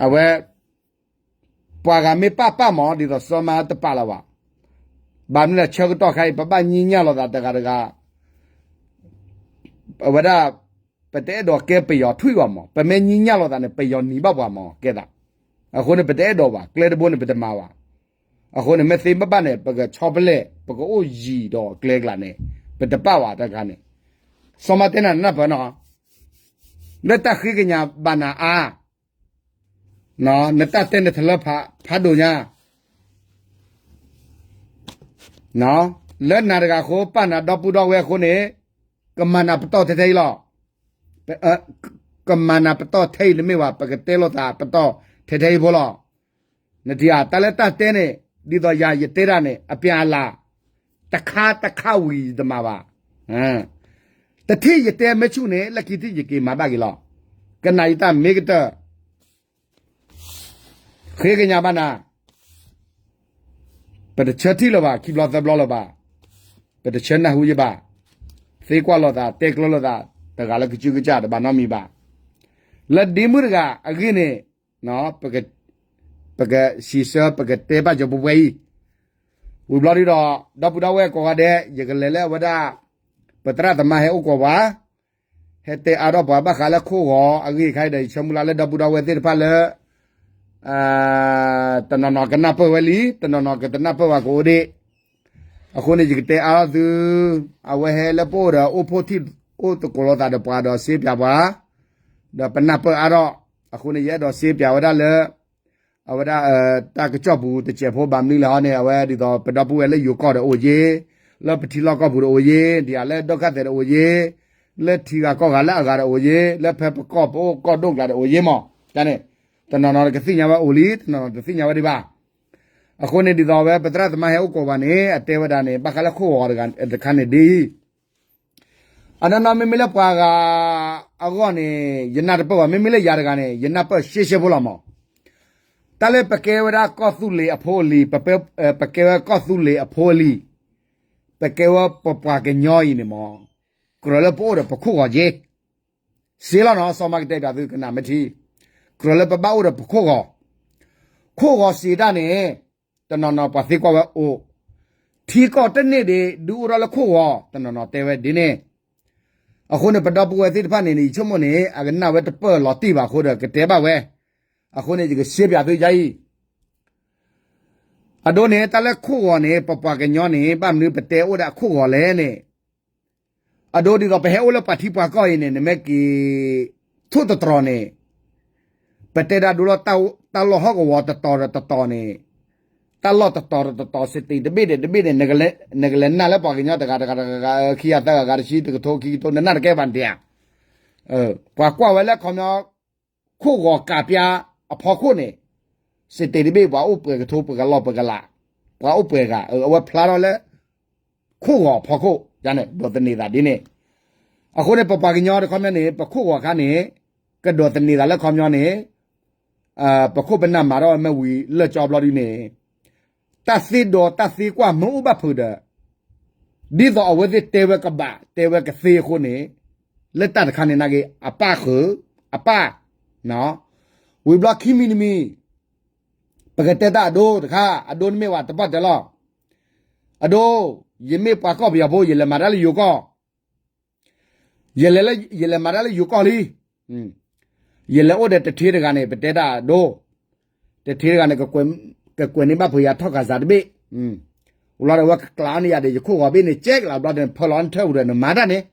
အဝဲ ပှၤဂၤမ့ၢ်ပာ်ပာ်မး ဒ်သိးစီၤမၤတပာ်လၢၤဘၣ်. ဘၣ်မနုၤလဲၣ် ဆၢကတီၢ်ခါအံၤ ပဘၣ်ညံညၣ်လိာ်သးတဂၤတဂၤ, အဝဲဒၣ် ပတအဲၣ်ဒိးကဲပယီၤထွံၣ်ဘၣ်မး, ပမ့ၢ်ညံညၣ်လိာ်သးန့ၣ် ပယီၤနံၤဘၣ်ပှၤမး ကဲသး. အဃိန့ၣ် ပတအဲၣ်ဒိးဘၣ်, ကျဲတဘိန့ၣ် ပတမၤဘၣ်. အဃိန့ၣ် မ့ၢ်သ့မ့ၢ်ဘၣ်န့ၣ် ပကဆီပလဲၣ်, ပကအိၣ်ယံၤဒီးကျဲကျါန့ၣ် ပတပာ်ဘၣ်တခါန့ၣ်. စီၤမၤတဲနၤနၢ်ပၢၢ်နီၤ, လၢတၢ်ဃ့ကညးဘၣ်နၤအါ နတၢ်တဲနထလၢဖးဒိၣ်ညါ, လၢနၤတဂၤအဃိ ပာ်နၤဒီပုၢ်ဒီဝဲၢ်အဃိန့ၣ် ကမၤနၤပတီၢ်ထဲထဲအံၤလီၤ. ကမၤနၤပတီၢ်ထဲအံၤတမ့ၢ်ဘၣ်, ပကတဲလိာ်သးပတီၢ်ထဲထဲအံၤဖိလီၤ. နထံၣ်ဧါ, တၢ်လၢတၢ်တဲန့ၣ် ဒ်သိးယၤယတဲတၢ်န့ၣ် အပျၢ်အလၤ တခါတခါဝံၤယတမၤဘၣ်. တထံၣ်ယတဲမ့ၢ်ဆူၣ်န့ၣ် လၢခံထံၣ်ယက့ၤမၤဘၣ်က့ၤလီၤ. ကနၣ်ယတၢ်မ့ၢ်ကတၢၢ် ဃ့ကညးဘၣ်နၤ, ပတဆၢထံၣ်လၢၤဘၣ်, ခံဘျီသၢဘျီလၢၤဘၣ်, ပတဆၢနၢ်ဟူယဘၣ်, သ့ကွၢ်လိာ်သး တဲကျၢၤလိာ်သး တဂၤလၢကစုကစၢ်တဘၣ်နီတမံၤဘၣ်. လၢဒ့မုၣ်တဂၤအဂ့ၢ်န့ၣ် ပကစံးဆၢ ပကတဲဘၣ်ကၠီၤပှဲၤပှဲၤအံၤ, ဝံၤဘျီဒုဒီး ဒီပုၢ်ဒီဝဲၢ်ကိးဂၤဒဲး ယကလဲၤလၢအဝဲဒၣ် ပသရၣ်သမါဟဲအိၣ်ကိးပှၤ ဟဲတဲအါထီၣ်ပှၤဘၣ်ဃးလၢခိၣ်ဂီၤအဂ့ၢ်ခါအံၤဒီး ယဆၢမုၢ်လၢ်လၢဒီပုၢ်ဒီဝဲၢ်သ့ၣ်တဖၣ်လၢ တနီၤနီၤကနၢ်ပၢၢ်ဝဲလံ, တနီၤနီၤကတနၢ်ပၢၢ်ဘၣ်ကအိၣ်ဒ့ၣ်. အဃိန့ၣ် ယကတဲအါထီၣ်သု, အဝဲဟဲလၢပအိၣ်ဒီးအိၣ်ဖှိၣ်ထံၣ်အိၣ်သကိးလိာ်သးဒီးပှၤဒီးစ့ပၠးပှၤ, ဒီးပနၢ်ပၢၢ်အါထီၣ်, အဃိန့ၣ် ယအဲၣ်ဒိးစ့ပၠးဝဲဒၣ်လၢ အဝဲဒၣ် တၢ်ကစီၣ်ပူၤတစဲးဖိဘၣ်မနုၤလဲၣ်ဟီန့ၣ် အဝဲဒ်သိးပဒီပုၢ်ဝဲၢ်လၢယိၤကီၢ်ဒီးအိၣ်ယ့ၢ်, လၢပထံလီၢ်ကီၢ်ပူၤဒီးအိၣ်ယ့ၢ်, ဒ်အလၢဒီခါသဲးဒီးအိၣ်ယ့ၢ်, လၢထံဂၤကီၢ်ဂၤလၢအဂၤဒီးအိၣ်ယ့ၢ်, လၢဖဲပကီၢ်ပအိၣ်ကီၢ်ဒိၣ်ကျါဒီးအိၣ်ယ့ၢ်မး, တၢ်န့ၣ် တနီၤနီၤကသ့ၣ်ညါဝဲအိၣ်လံ, တနီၤနီၤတသ့ၣ်ညါဝဲဒံးဘၣ်. အဃိန့ၣ် ဒ်သိးဝဲပသရၣ်သမါဟဲအိၣ်ကိးပှၤန့ၣ် အတဲဝဲဒၣ်န့ၣ် ဘၣ်ဃးလၢခိၣ်ဂီၤတခါန့ၣ်ဒ်အံၤ အနီၢ်နီၢ်မ့မ့ၢ်လၢပှၤဂၤအဂီၢ်န့ၣ် ယနၢ်တပၢၢ်ဘၣ်, မ့မ့ၢ်လၢယၤတဂၤန့ၣ် ယနၢ်ပၢၢ်ရှဲရှဲဖိလီၤမး. တၢ်လၢပကဲဝဲဒၣ်ကီၢ်သူလ့ၤအဖိအလံၤ, ပကဲဝဲကီၢ်သူလ့ၤအဖိအလံၤ, ပကဲဝဲပပှၤကညီအံၤန့ၣ်မး, ကြၢးလၢပအိၣ်ဒီးပခိၣ်ဂီၤက့ စ့လီၤနီၤ, စီၤမၤကတဲပၠးသုကနၣ်မ့ၢ်ထံ, ကြၢးလၢပဘၣ်အိၣ်ဒီးပခိၣ်ဂီၤ, ခိၣ်ဂီၤစံးတၢ်န့ၣ် တနီၤနီၤပှၤသံကွၢ်ဝဲအိၣ်, ထံကီၢ်တန့ၢ်ဒံး ဒုးအိၣ်ထီၣ်လၢခိၣ်ဂီၤ, တနီၤနီၤတဲဝဲဒ်န့ၣ်. အဃိန့ၣ် ပဒီပုၢ်ဝဲၢ်သ့ၣ်တဖၣ်န့ၣ် ယဆိကမိၣ်န့ၣ် အကနၣ်ဝဲတပၢၢ်လီၤတံၢ်ဘၣ်အဃိဒီး ကတဲဘၣ်ဝဲ, အဃိန့ၣ် ယကစ့ပၠးသုယါအံၤ တ�ၢ် အဒိန့ၣ် တၢ်လၢခိၣ်ဂီၤန့ၣ် ပပှၤကညီန့ၣ် ဘၣ်မနုၤပတဲအိၣ်ဒီးအခိၣ်ဂီၤလဲၣ်န့ၣ်, အဒိဒ်သိးပဟဲအိၣ်လၢပှၤထံပှၤကီၢ်အံၤန့ၣ် နမ့ၢ်က့ၤထိၣ်သတြီၤန့ၣ်, ပတဲဒၣ်ဒိလီၤ တၢ်လီၢ်ဟီၣ်ကဝီၤတတီၤဒီးတတီၤန့ၣ်, တၢ်လီၢ်တတီၤဒီးတတီၤ စတ့းတဘ့ၣ်ဒီးတဘ့ၣ်န့ၣ် နကလဲၤနာ်လၢပှၤကညီတဂၤတဂၤတဂၤ ခံဂၤသၢဂၤဂၤတဆံတကထိခံကထိ နနာ်တကဲဘၣ်န့ၣ်ဧါ. ပှၤကွၢ်ဝဲလၢခီပညီ ခိၣ်ဂီၤကးပျါအဖီခိၣ်န့ၣ်, စတ့းတဘ့ၣ် ပှၤအိၣ်ပှဲၤကထိ ပှဲၤကလီၤပှဲၤကလး, ပှၤအိၣ်ပှဲၤဂၤ အဝဲဖျါထီၣ်လၢ ခိၣ်ဂီၤအဖီခိၣ်န့ၣ် ဒိးသန့ၤသးဒ်န့ၣ်. အဃိန့ၣ် ပပှၤကညီတခီပညီန့ၣ် ပခိၣ်ဂီၤအခါန့ၣ် ကဒိးသန့ၤသးလၢခီပညီန့ၣ် ပခိၣ်ပနၢ်မၤထီၣ်ဝဲမ့ၢ်ဝံၤလၢာ်ကၠီဘျီဒ်န့ၣ်, တၢ်သ့ဒီးတၢ်သ့ကွၢ်မ့ၢ်အိၣ်ဘၣ်ဖုးဒီး ဒ်သိးအဝဲသ့ၣ်တဲဝဲကဘၣ် တဲဝဲကသ့အဃိန့ၣ်, လၢတၢ်တခါန့ၣ်နာ်က့ အပၢ်ဃုာ်, အပၢ်, ဝံၤဘျီခံမံၤတမံၤ ပကတဲတၢ်အဒိတခါ အဒိနမ့ၢ်ဝဲတပၣ်တဲလီၤ. အဒိ, ယမ့ၢ်ပှၤကီၢ်ပယီၤဖိ ယလဲၤမၤတၢ်လၢယိၤကီၢ် ယလဲၤလၢ ယလဲၤမၤတၢ်လၢယိၤကီၢ်လံ. ယလဲၤအိၣ်ဒီးတထ့တဂၤန့ၣ် ပတဲတၢ်အဒိ, တထ့တဂၤန့ၣ် ကကွဲးန့ၢ်ဘၣ်ဖုးယၤထီၣ်ကၤစးတဘ့ၣ်, ဝံၤလီၤဒီး အဝဲကကျးန့ၢ်ယၤဒီး ယခိၣ်ဂီၤဘ့ၣ်န့ၣ် ကဲကလးဘျီဒီး နဖၢလီၤနထၢပူၤဒီး နမၤတၢ်န့ၣ်,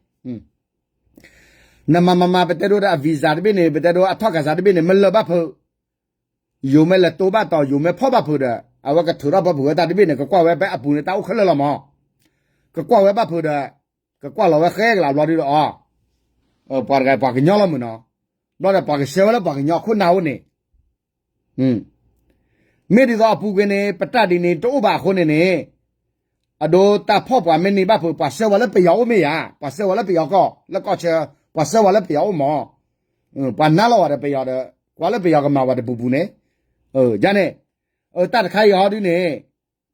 နမၤမၤမၤ ပတဲဒိဒီးအ visa တဘ့ၣ်န့ၣ် ပတဲဒိအထီၣ်ကၤစးတဘ့ၣ်န့ၣ် မ့ၢ်လၢာ်ဘၣ်ဖုး ယိၤမ့ၢ်လဲၤတိဘၣ်တီၤ ယိၤမ့ၢ်ဖီၣ်ဘၣ်ဖုးဒီး အဝဲကထုးထီၣ်ဘၣ်ဖုးဝဲတၢ်တဘ့ၣ်န့ၣ် ကကွၢ်ဝဲဖဲအပူၤန့ၣ် တၢ်အိၣ်ခဲလၢာ်လီၤမး, ကကွၢ်ဝဲဘၣ်ဖုးဒီး ကကွၢ်လီၤဝဲဃဲကလးဘျီဒုဒီးအီၤ, ပှၤတဂၤပှၤကညီလီၤမုၢ်နီၤ, ဘျီဒီးပှၤကဆှၢဝဲလၢပှၤကညီခိၣ်နၢ်အိၣ်န့ၣ် မ့ၢ်ဒ်သိးအပူၤကွံာ်န့ၣ် ပတၢ်ဒ်န့ၣ်တအိၣ်ဘၣ်အဃိန့ၣ်န့ၣ်, အဒိတၢ်ဖီၣ်ပှၤမ့ၢ်န့ၢ်ဘၣ်ဖုး ပှၤဆှၢဝဲလၢပယီၤအိၣ်မ့ၢ်ယၤ, ပှၤဆှၢဝဲလၢပယီၤကီၢ် လၢကီၢ်ဆၢ, ပှၤဆှၢဝဲလၢပယီၤအိၣ်မး, ပှၤနာ်လီၤဝဲဒီးပယီၤဒီး ကွၢ်လၢပယီၤကမၤဝဲတပူၤပူၤန့ၣ်, ယန့ၣ်, တၢ်တခါအံၤဟီဒုန့ၣ်,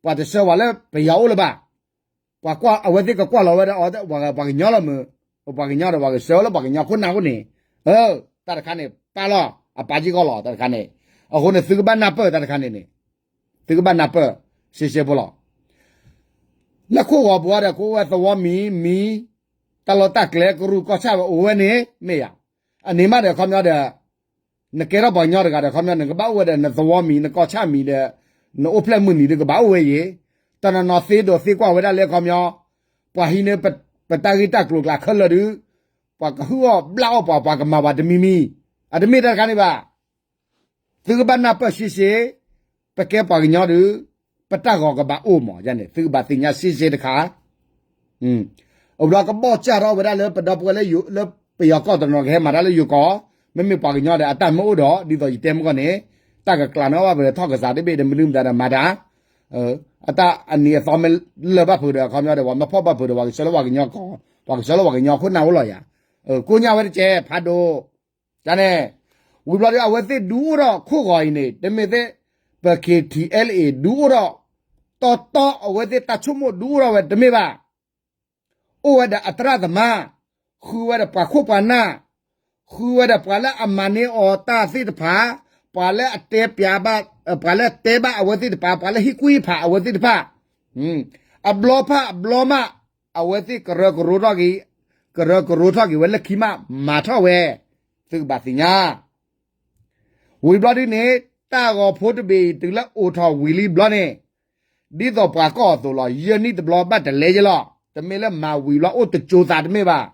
ပှၤတဆှၢဝဲလၢပယီၤအိၣ်လၢၤဘၣ် ပှၤကွၢ်အဝဲသ့ၣ်ကကွၢ်လီၤဝဲဒီး ပှၤကညီလီၤမုၢ်, ပှၤကညီဒီးပှၤကဆှၢဝဲလၢပှၤကညီခိၣ်နၢ်အိၣ်န့ၣ်, တၢ်တခါန့ၣ် ပာ်လီၤ အပာ်ကံၢ်ကီၢ်လီၤ တၢ်တခါန့ၣ်, အဃိန့ၣ် သုကဘၣ်နၢ်ပၢၢ်တၢ်တခါန့ၣ်န့ၣ်, သုကဘၣ်နၢ်ပၢၢ် ရှဲရှဲဖိလီၤ. လၢခိၣ်ဂီၤပူၤဒီး ကအိၣ်ဝဲသဝီမံၤမံၤ, တၢ်လီၢ်တၢ်ကျဲကရူၢ်ကီၢ်ဆၣ်ဝဲအိၣ်ဝဲန့ၣ် မ့ၢ်ယၤ, အန့ၣ်မးဒီးခီပညီဒီး နကဲထီၣ်ပှၤကညီတဂၤဒီး ခီပညီ နကဘၣ်အိၣ်ဝဲဒီး နသဝီမံၤ နကီၢ်ဆၣ်မံၤဒီး နအိၣ်ဖျဲၣ်မုၢ်နံၤဒီးကဘၣ်အိၣ်ဝဲယ့ၣ်, တနီၤနီၤသ့ဒိးသ့ကွၢ်ဝဲဒၣ်လၢခီပညီ, ပှၤဟံးန့ၢ် ပတၢ်ဂ့ၢ်တၢ်ကျိၤကျဲခဲလၢာ်ဒီး, ပှၤကဟုၣ်အီၣ်ဘျၣ်အီၣ်ပှၤ ပှၤကမၤပှၤတမံၤမံၤ, အတမ့ၢ်တၢ်တခါန့ၣ်ဘၣ် သုကဘၣ်နၢ်ပၢၢ်ရှဲရှဲ, ပကဲပှၤကညီဒီး ပတၢ်ဂီၤကဘၣ်အိၣ်မးန့ၣ် သုကဘၣ်သ့ၣ်ညါရှဲရှဲတခါ, အဘျီကဘီၣ်စၢ်ထီၣ်ဝဲဒၣ်လၢပဒီပုၢ်ဝဲၢ်လၢ လၢပယီၤကီၢ်တနီၤကဟဲမၤတၢ်လၢယိၤကီၢ်, မ့မ့ၢ်ပှၤကညီဒီးအတၢ်မ့ၢ်အိၣ်ဒီး ဒ်သိးယတဲမုၢ်ကီၢ်န့ၣ်, တၢ်ကကျးန့ၢ်အီၣ်ဘၣ်ဖုးဒီးထီၣ်ကစးတဘ့ၣ်ဒီး မနုၤမတၤဒီးမၤတၢ် အတၢ်အနံၤအသီမ့ၢ်လၢာ်ဘၣ်ဖုးဒီး အခီပညီဒီး ပှၤမ့ၢ်ဖီၣ်ဘၣ်ဖုးဒီး ပှၤကဆှၢလၢပှၤကညီကီၢ်, ပှၤကဆှၢလၢပှၤကညီခိၣ်နၢ်အိၣ်လီၤယၤ, ကိးညါဝဲတကဲး ဖးဒိၣ်, န့ၣ်, ဝံၤဘျီဒီး အဝဲသ့ၣ်ဒုးအိၣ်ထီၣ်ခိၣ်ဂီၤအံၤန့ၣ် တမ့ၢ်သ့ၣ်, ပ K T L A ဒုးအိၣ်ထီၣ်, တီတီအဝဲသ့ၣ်တၢ်ဆိကမိၣ်ဒုးအိၣ်ထီၣ်ဝဲတမ့ၢ်ဘၣ် အိၣ်ဝဲဒီးအသရၣ်သမါ, ဃုဝဲဒီးပှၤခိၣ်ပှၤနၢ်, ဃုဝဲဒီးပှၤလၢအမၤန့ၢ်အီၤတၢ်သ့ၣ်တဖၣ်, ပှၤလၢအတဲပျးဘၣ်, ပှၤလၢတဲဘၣ်အဝဲသ့ၣ်တဖၣ်, ပှၤလၢဟ့ၣ်ကူၣ်ဟ့ၣ်ဖးအဝဲသ့ၣ်တဖၣ်, အဘျီဖၣ်အဘျီမး, အဝဲသ့ၣ်ကရၢကရိထီၣ်က့ၤ, ကရၢကရိထီၣ်က့ၤဝဲလၢခံမး မၤထီၣ်ဝဲ, သုကဘၣ်သ့ၣ်ညါ ဝံၤဘျီဒ်န့ၣ်, တၢ်ဂီၤဖိတဘ့ၣ်အံၤ တုၤလၢအိၣ်ထီၣ်ဝံၤလံဘျီန့ၣ်, ဒ်သိးပှၤကီၢ်အသိးလီၤ. ယဲၢ်နံၣ်တဘျီဘၣ်တလဲယဲလီၤ. တမ့ၢ်လၢမၤဝံၤဘျီအိၣ်တကၠိသးတမ့ၢ်ဘၣ်.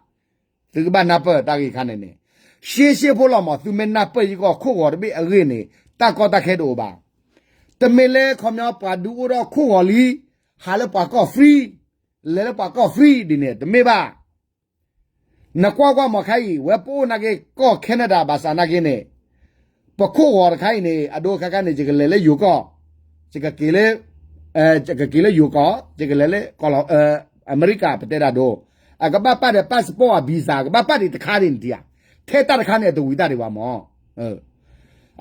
သုကဘၣ်နၢ်ပၢၢ်တၢ်ဂ့ၢ်ခါန့ၣ်န့ၣ်, ရှဲရှဲဖိလီၤမး. သုမ့ၢ်နၢ်ပၢၢ်ယကီၢ်ခိၣ်ဂီၤတဘ့ၣ်အဂ့ၢ်န့ၣ်, တၢ်ကီတၢ်ခဲတအိၣ်ဘၣ်. တမ့ၢ်လၢခီပညီပှၤဒုးအိၣ်ထီၣ်ခိၣ်ဂီၤလံ, ဟးလၢပှၤကီၢ် free, လဲၤလၢပှၤကီၢ် free ဒ်န့ၣ် တမ့ၢ်ဘၣ်. နကွၢ်ကွၢ်မးခါအံၤ ဝဲပအိၣ်နာ်က့ ကီၢ် Canada ဘၣ်ဆၣ်နာ်က့န့ၣ်, ပခိၣ်ဂီၤတခါအံၤန့ၣ် အဒိခါခါန့ၣ် ယကလဲၤလၢယိၤကီၢ်, ယကက့ၤလၢ, ယကက့ၤလၢယိၤကီၢ်, ယကလဲၤလၢ အမဲရကၤ ပတဲဒၣ်ဒိ, အကဘၣ်ပာ်ဒီး passport အ visa ကဘၣ်ပာ်ဒံးတခါဒ်န့ၣ်ဧါ. ထဲတၢ်တခါန့ၣ် အတဝံၤတၢ်ဒံးဘၣ်မး.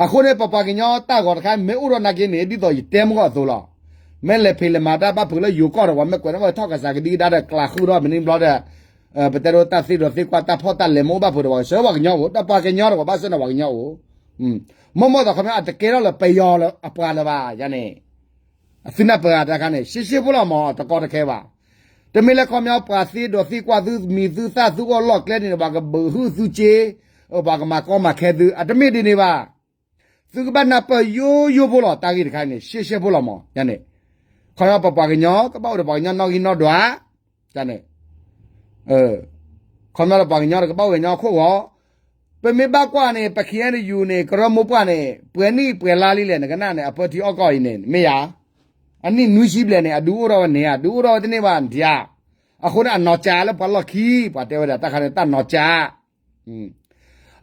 အဃိန့ၣ် ပပှၤကညီတၢ်ဂီၤတခါ မ့ၢ်အိၣ်ဒီးနာ်က့န့ၣ် ဒ်သိးယတဲမုၢ်ကီၢ်အသိးလီၤ. မ့ၢ်လဲၤဖံးလဲၤမၤတၢ်ဘၣ်ဖုးလၢယိၤကီၢ်ဒီး ပှၤမ့ၢ်ကွဲးထီၣ်ထီၣ်ကစးကဒံကဒါဒီး ကျးဃုာ်ဒီးမနုၤဘျီဒီး, ပတဲဒိတၢ်သ့ဒီးသ့ကွၢ်တၢ်ဖီၣ်တၢ်လဲၤမ့ၢ်အိၣ်ဘၣ်ဖုးဒီး ပှၤကဆှၢပှၤကညီအိၣ်, ဒီးပှၤကညီအိၣ်, မိၢ်မိၢ်သးခီပညီ အတကဲထီၣ်လၢပယီၤအပှၤလၢၤဘၣ်ယါန့ၣ်, သုနၢ်ပၢၢ်ဂၤတၢ်ခါန့ၣ် ရှဲရှဲဖိလီၤမး တကီတခဲဘၣ်. တမ့ၢ်လၢခီပညီ ပှၤသ့ဒီးသ့ကွၢ်သုမံၤသုသၣ်သုအီၣ်လီၢ်ကျဲန့ၣ် ပှၤကဘုးဟုသုစ့, ပှၤကမၤကီမၤခဲသု, အတမ့ၢ်ဒ်န့ၣ်ဘၣ်. သုကဘၣ်နၢ်ပၢၢ်ယိယိဖိလီၤ တၢ်ဂ့ၢ်တခါန့ၣ် ရှဲရှဲဖိလီၤမး ယါန့ၣ်. ခီပညီပပှၤကညီ ကဘၣ်အိၣ်ဒီးပှၤကညီနီၣ်ဂံၢ်နီၣ်ဒွး, န့ၣ် ခီပညီဒီးပှၤကညီဒီးကဘၣ်အိၣ်ကညီခိၣ်ဂီၤ, ပမ့ၢ်ဘၣ်ကွၢ်န့ၣ် ပ ခီအဲၣ်ယူၣ်န့ၣ် ကရၢမိၢ်ပှၢ်န့ၣ် ပှဲၤနံၣ်ပှဲၤလါလံလဲၣ် နကနၣ်န့ၣ် အပၢထံအီၣ်ကီၢ်အံၤန့ၣ် မ့ၢ်ယၤ, အနံၣ်နွံဆံဘျဲၣ်န့ၣ် အဒုးအိၣ်ထီၣ်ဝဲန့ၣ်ဧါ, ဒုးအိၣ်ထီၣ်ဝဲတန့ၢ်ဘၣ်နထံဧါ, အဃိန့ၣ် အနီၢ်ကၠးလၢပှၤလီၢ်ခံ ပှၤတဲဝဲဒၣ်တၢ်ခါန့ၣ် တၢ်နီၢ်ကၠး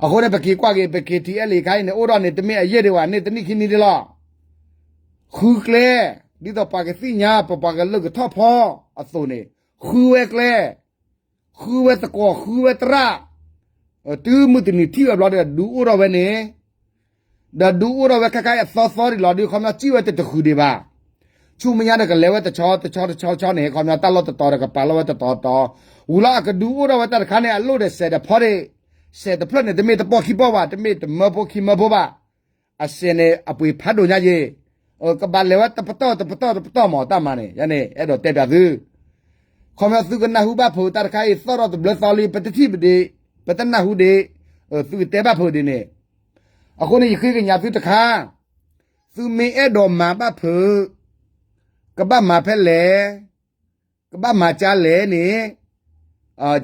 အဃိန့ၣ် ပက့ၤကွၢ်က့ၤ ပ ခီအဲၣ်ယူၣ် ခါအံၤန့ၣ် အိၣ်ထီၣ်န့ၣ် တမ့ၢ်အယဲၢ်ဒံးဘၣ် န့ၢ်တနံၣ်ခံနံၣ်ဒံးလီၤ. ဃုကျဲ, ဒ်သိးပှၤကသ့ၣ်ညါ ပပှၤကလုာ်ကထီၣ်ဖီအသိးန့ၣ် ဃုဝဲကျဲ, ဃုဝဲသကိး ဃုဝဲသရၣ်, တုၤမုၢ်တနံၤထံၣ်ဝဲဘျီဒီး ဒုးအိၣ်ထီၣ်ဝဲန့ၣ်, ဒီးဒုးအိၣ်ထီၣ်ဝဲခါခါအံၤအသီသီဒံးလီၤ ဒုးခီပညီစံၣ်ဝဲတတဃုာ်ဒံးဘၣ်. ဆူမဲာ်ညါဒီးကလဲၤဝဲတဆီတဆီတဆီတဆီန့ၣ် ခီပညီတၢ်လီၢ်တတီၤဒီးကပာ်လီၤဝဲတတီၤတီၤ, ဝံၤလီၤအကဒုးအိၣ်ထီၣ်ဝဲတၢ်တခါန့ၣ် အလိၣ်ဒီးစဲးဒီးဖီဒံး, စဲးတဖျၢၣ်န့ၣ် တမ့ၢ်တပီၢ်ခံပီၢ်ဘၣ် တမ့ၢ်တမၢဖိခံမၢဖိဘၣ်, အစဲးန့ၣ် အပှ့ၤဖးဒိၣ်ညါယ့ၣ်, ကဘၣ်လဲၤဝဲတပတီၢ်တပတီၢ်တပတီၢ်မး တၢ်မၤန့ၣ် ယန့ၣ် အဲၣ်ဒိးတဲပၠးသု ခီပညီသုကနၢ်ဟူဘၣ်ဖုးတၢ်တခါအံၤ သီၣ်ထီၣ်တဘျၢသီလံ ပတထံၣ်ပဒံး, ပတနၢ်ဟူဒံး, သုကတဲဘၣ်ဖုးဒ်န့ၣ်, အဃိန့ၣ် ယဃ့ကညးသုတခါ, သုမ့ၢ်အဲၣ်ဒိးမၤဘၣ်ဖုး, ကဘၣ်မၤဖဲလဲၣ်, ကဘၣ်မၤကၢလဲၣ်န့ၣ်,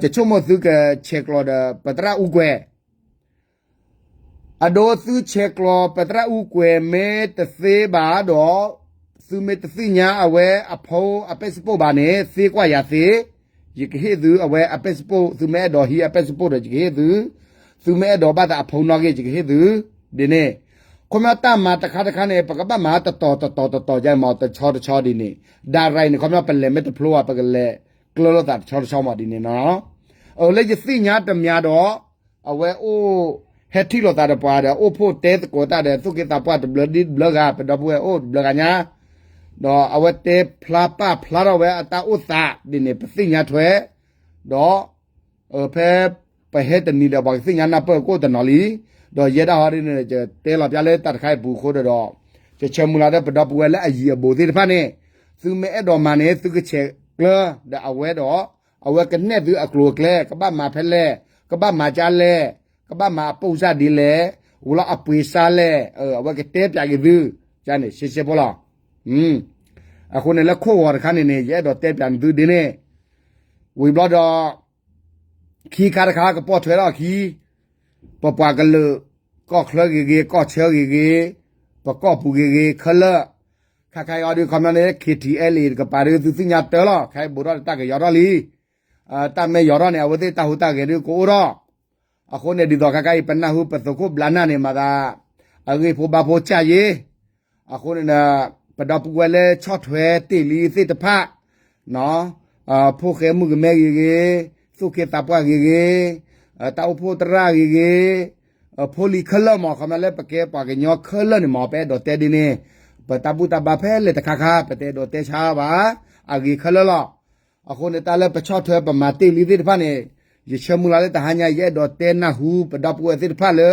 ယဆိကမိၣ်သုကဆဲးကျိးဒီးပသရၣ်အူကွဲၤ အဒိ သုဆဲးကျိးပသရၣ်အူကွဲၤမ့ၢ်တသ့ဘၣ်ဒီး, သုမ့ၢ်တသ့ၣ်ညါအဝဲအဖိအ passport ဘၣ်န့ၣ် သ့ကွၢ်ယၤသ့, ယကဟ့ၣ်သုအဝဲအ passport, သုမ့ၢ်အဲၣ်ဒိးဟံးအ passport ဒီးယကဟ့ၣ်သု, သုမ့ၢ်အဲၣ်ဒိးဘၣ်သးအဖိနီၣ်ဂံၢ် ယကဟ့ၣ်သု, ဒ်န့ၣ်, ခီပညီတၢ်မၤတခါတခါန့ၣ် ပကဘၣ်မၤတတီၤတတီၤတတီၤ ယမး တဆီတဆီဒ်န့ၣ်, ဒၣ်ရၤအံၤန့ၣ် ခီပညီပလဲၤမ့ၢ်တဖျိဘၣ် ပကလဲၤကျၢၤလိာ်သးတဆီတဆီမးဒ်န့ၣ်နီၤ, အလၢယသ့ၣ်ညါတမံၤဒီး အဝဲအိၣ်ဟဲထံၣ်လိာ်သးဒီးပှၤဒီး အိၣ်ဖှိၣ်တဲသကိးတၢ်ဒီး သူၣ်က့သးပှၢ်တဘျုးဒ်တဘျုးဂၤ ပဒီပုၢ်ဝဲၢ်အိၣ်တဘျုးဂၤညါ, ဒီးအဝဲတဲဖျါပာ်ဖျါထီၣ်ဝဲအတၢ်အိၣ်သးဒ်န့ၣ် ပသ့ၣ်ညါထွဲ, ဒီး ဖဲပဟဲတနံၤဒီး ပှၤကသ့ၣ်ညါနၢ်ပၢၢ်ကအိၣ်တနီၤလံ, ဒီးယဲဒၣ်ဟီဒ်န့ၣ် ယတဲလီၤပျၢ်လၢတၢ်တခါအံၤပူၤအဃိဒီး, ယဆၢမုၢ်လၢ်ဒီးပဒီပုၢ်ဝဲၢ်လၢအယံၤအဘူးသ့ၣ်တဖၣ်န့ၣ်, သုမ့ၢ်အဲၣ်ဒိးမၤန့ၣ် သုကဆဲးကျၢၤဒီးအဝဲဒီး, အဝဲကနဲၣ်သုအကျိၤအကျဲ ကဘၣ်မၤဖဲလဲၣ်, ကဘၣ်မၤကၢလဲၣ်, ကဘၣ်မၤအပိၢ်စၢ်ဒ်လဲၣ်, ဝံၤလီၤအပှ့ၤစၢ်လဲၣ်, အဝဲကတဲပၠးက့ၤသု, န့ၣ် ရှဲရှဲဖိလီၤ. အဃိန့ၣ်လၢခိၣ်ဂီၤတခါန့ၣ်န့ၣ် ယအဲၣ်ဒိးတဲပၠးန့ၢ်သုဒ်န့ၣ်, ဝံၤဘျီဒီး ခံခါတခါကပိာ်ထွဲထီၣ်အခံ, ပပှၤကလုာ် ကီၢ်ချၢဂ့ၤဂ့ၤ ကီၢ်ဆၢဂ့ၤဂ့ၤ, ပကီၢ်ပူၤဂ့ၤဂ့ၤ ခဲလၢာ်, ခါခါအံၤအီၤဒုး ခီပညီန့ၣ် ခ့ထံအဲလ့ၣ်တကပၤဒုး သုသ့ၣ်ညါတၢ်လီၤ, ခဲအံၤဘူးထီၣ်တၢ်ကယီၤထီၣ်လံ, တၢ်မ့ၢ်ယီၤထီၣ်န့ၣ် အဝဲသ့ၣ်တၢ်ဟူးတၢ်ဂဲၤဒုးကအိၣ်ထီၣ်, အဃိန့ၣ် ဒ်သိးခါခါအံၤ ပနၢ်ဟူပသုးခိၣ်ဘျါနၢ်န့ၣ် မၤသး အဂ့ၢ်ဖိဘါဖိကၢ်ယ့ၣ် အဃိန့ၣ် ပဒီပုၢ်ဝဲၢ်လၢဆီၣ်ထွဲတ့ၢ်လံသ့ၣ်တဖၣ်, ဖိၣ်ဃဲမုၣ်ကမဲဂ့ၤဂ့ၤ, သူၣ်က့သးပှၢ်ဂ့ၤဂ့ၤ, တၢ်အိၣ်ဖှိၣ်သရၣ်ဂ့ၤဂ့ၤ, ဖိလံၤခဲလၢာ်မး ခီပညီလၢပကဲပှၤကညီခဲလၢာ်န့ၣ်မး ပအဲၣ်ဒိးတဲဒ်န့ၣ်, ပတၢ်ဘူၣ်တၢ်ဘါဖဲလဲၣ်တခါခါ ပတအဲၣ်ဒိးတဲဆါဘၣ်, အဂ့ၤခဲလၢာ်လီၤ. အဃိန့ၣ် တၢ်လၢပဆီၣ်ထွဲပမၤတ့ၢ်လံသ့ၣ်တဖၣ်န့ၣ်, ယဆၢမုၢ်လၢ်လၢတဟါညါ ယအဲၣ်ဒိးတဲနၢ်ဟူပဒီပုၢ်ဝဲၢ်သ့ၣ်တဖၣ်လၢ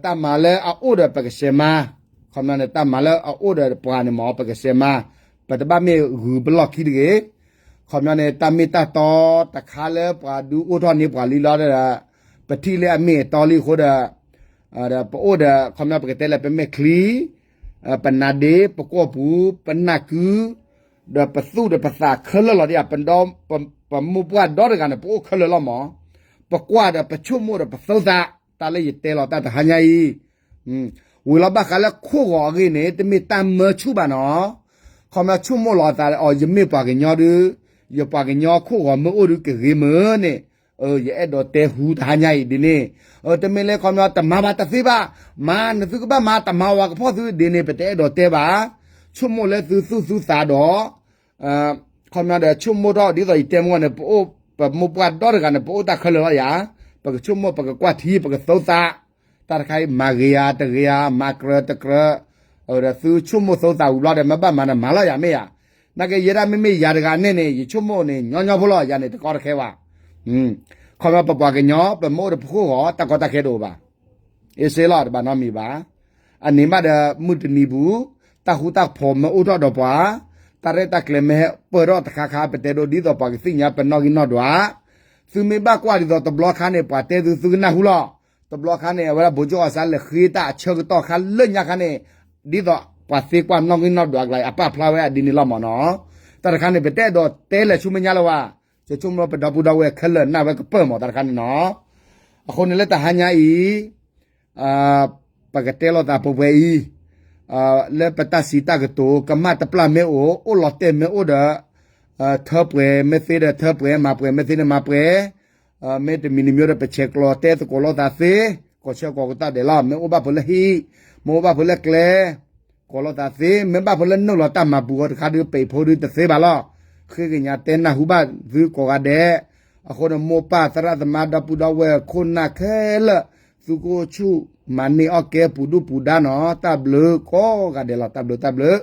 တၢ်မၤလၢအအိၣ်ဒီးပကဆဲးမၤ, ခီပညီန့ၣ် တၢ်မၤလၢအအိၣ်ဒီးပှၤန့ၣ်မး ပကဆဲးမၤ, ပတဘၣ်မ့ၢ်ဂုၤပလီၢ်ခံတဂ့ၤ. ခီပညီန့ၣ် တၢ်မ့ၢ်တၢ်တီတခါလၢပှၤဒုးအိၣ်ထီၣ်န့ၢ်ပှၤလံလီၤဒီး ပထံၣ်လၢအမ့ၢ်အတီလံအဃိဒီး ဒီးပအိၣ်ဒီး ခီပညီပကတဲလၢပမဲာ်ချံ, ပနါဒ့, ပကွီၢ်ပူၤ, ပနၢ်ကု, ဒီးပသူၣ်ဒီးပသးခဲလၢာ်လီၤဒ်, ပမိၢ်ပှၢ်ဒီတဂၤန့ၣ် ပအိၣ်ခဲလၢာ်လီၤမး, ပကွၢ်ဒီးပဆိကမိၣ်ဒီးပသီသး, တၢ်လၢယတဲလီၤတၢ်တဟါညါအံၤ ဝံၤလီၤဘၣ်ဃးလၢခိၣ်ဂီၤအဂ့ၢ်န့ၣ် တမ့ၢ်တၢ်မၢဆူၣ်ဘၣ်နီၤ. ခီပညီဆိကမိၣ်လီၤအသး အီၤ ယမ့ၢ်ပှၤကညီဒုး, ယပှၤကညီခိၣ်ဂီၤမၢအိၣ်ဒုးကဂ့ၤမုာ်န့ၣ်, ယအဲၣ်ဒိးတဲဟူတဟါညါအံၤဒ်န့ၣ်, တမ့ၢ်လၢခီပညီတမၤဘၣ်တသ့ဘၣ်, မၤနသုကဘၣ်မၤ တမၤဝဲကဖီၣ်သုဒ်န့ၣ် ပတအဲၣ်ဒိးတဲဘၣ်. ဆိကမိၣ်လၢသုသူၣ်သုသးဒီး ခီပညီဒီးဆိကမိၣ်ထီၣ်ဒ်သိးယတဲမ့ၢ်န့ၣ် ပအိၣ် ပမိၢ်ပှၢ်ဒီတဂၤန့ၣ် ပအိၣ်တၢ်ခဲလၢာ်လီၤယၤ, ပကဆိကမိၣ် ပကကွၢ်ထံ ပကသီသး, တၢ်တခါအံၤ မၤဂ့ၤဧါ တဂ့ၤဧါ မၤကြၢးတကြၢး, ဒီးသုဆိကမိၣ်သီသးဝံၤဘျီဒီး မ့ၢ်ဘၣ်မၤန့ၣ် မၤလီၤယၤမ့ၢ်ယၤ, နာ်က့ ယဲဒၣ်မ့မ့ၢ်ယၤတဂၤန့ၣ်န့ၣ် ယဆိကမိၣ်န့ၣ် ညီညီဖိလီၤ ယၤန့ၣ် တကီတခဲဘၣ်. ခီပညီပပှၤကညီ ပမ့ၢ်အိၣ်ဒီးပခိၣ်ဂီၤ တၢ်ကီတၢ်ခဲတအိၣ်ဘၣ် အ့စ့လီၤ တဘၣ်နီတမံၤဘၣ်. အန့ၣ်ဘၣ်ဒီး မုၢ်တနံၤပူၤ တၢ်ဃူတၢ်ဖိးမ့ၢ်အိၣ်ထီၣ်ဒီးပှၤ, တၢ်ရဲၣ်တၢ်ကျဲၤမ့ၢ်ဟဲပၢၢ်ထီၣ်တခါခါ ပတဲဒိးဒ်သိးပှၤကသ့ၣ်ညါပနီၣ်ဂံၢ်နီၣ်ဒွး, သုမ့ၢ်ဘၣ်ကွၢ်ဒ်သိးတဘျီခါန့ၣ် ပှၤတဲသု သုကနၢ်ဟူလီၤ. တဘျီခါန့ၣ် အဝဲဒၣ် ဗိုလ်ချုပ်အောင်ဆန်း လဲၤဃ့တၢ်အဆၢကတီၢ်ခါလၢညါခါန့ၣ်, ဒ်သိး ပှၤသ့ကွၢ်နီၣ်ဂံၢ်နီၣ်ဒွးအကျါအံၤ အပာ်ဖျါဝဲဒ်န့ၣ်လီၤမၢ်နီၤ. တၢ်တခါန့ၣ် ပတအဲၣ်ဒိးတဲလဲၤဆူမဲာ်ညါလၢၤဘၣ်, ဆိကမိၣ်ပဒီပုၢ်ဒီဝဲၢ်ခဲလၢာ်နၢ်ဝဲကပၢၢ်မၢ် တၢ်တခါန့ၣ်နီၤ. အဃိန့ၣ်လၢတဟါညါအံၤ ပကတဲလိာ်သးပှဲၤပှဲၤအံၤ, လၢပတၢ်စံးတၢ်ကတိၤ ကမၣ်တပျၢ်မ့ၢ်အိၣ်, အိၣ်လီၤတဲာ်မ့ၢ်အိၣ်ဒီး ထၢပှဲၤမ့ၢ်သ့ဒီးထၢပှဲၤ, မၤပှဲၤမ့ၢ်သ့ဒီးမၤပှဲၤ, မ့ၢ်တမံၤတမံၤဒီး ပဆဲးကျိးတဲသကိးလိာ်သးသ့, ကိးဆၢကိးကတီၢ်ဒဲးလီၤ. မ့ၢ်အိၣ်ဘၣ်ဖိလၢဟံၣ်, မ့ၢ်အိၣ်ဘၣ်ဖိလၢကျဲ, ကိးလိာ်သးသ့, မ့ၢ်ဘၣ်ဖိလၢနုာ်လီၤတၢ်မၤပူၤအီၤတခါဒီး ပံးဖိဒုတသ့ဘၣ်လီၤ. ဃ့ကညးတဲနၢ်ဟူဘၣ်သုကိးဂၤဒဲး, အဃိန့ၣ် မိၢ်ပၢ်သရၣ်သမါဒီပုၢ်ဒီဝဲၢ်ခိၣ်နၢ်ခဲလၢာ် သုကအိၣ်ဆူၣ်မၤန့ၢ်အီၣ်ကဲပူၤဒုၣ်ပူၤဒါနီၤ, တၢ်ဘျုးကိးဂၤဒဲးလီၤ, တၢ်ဘျုးတၢ်ဘျုး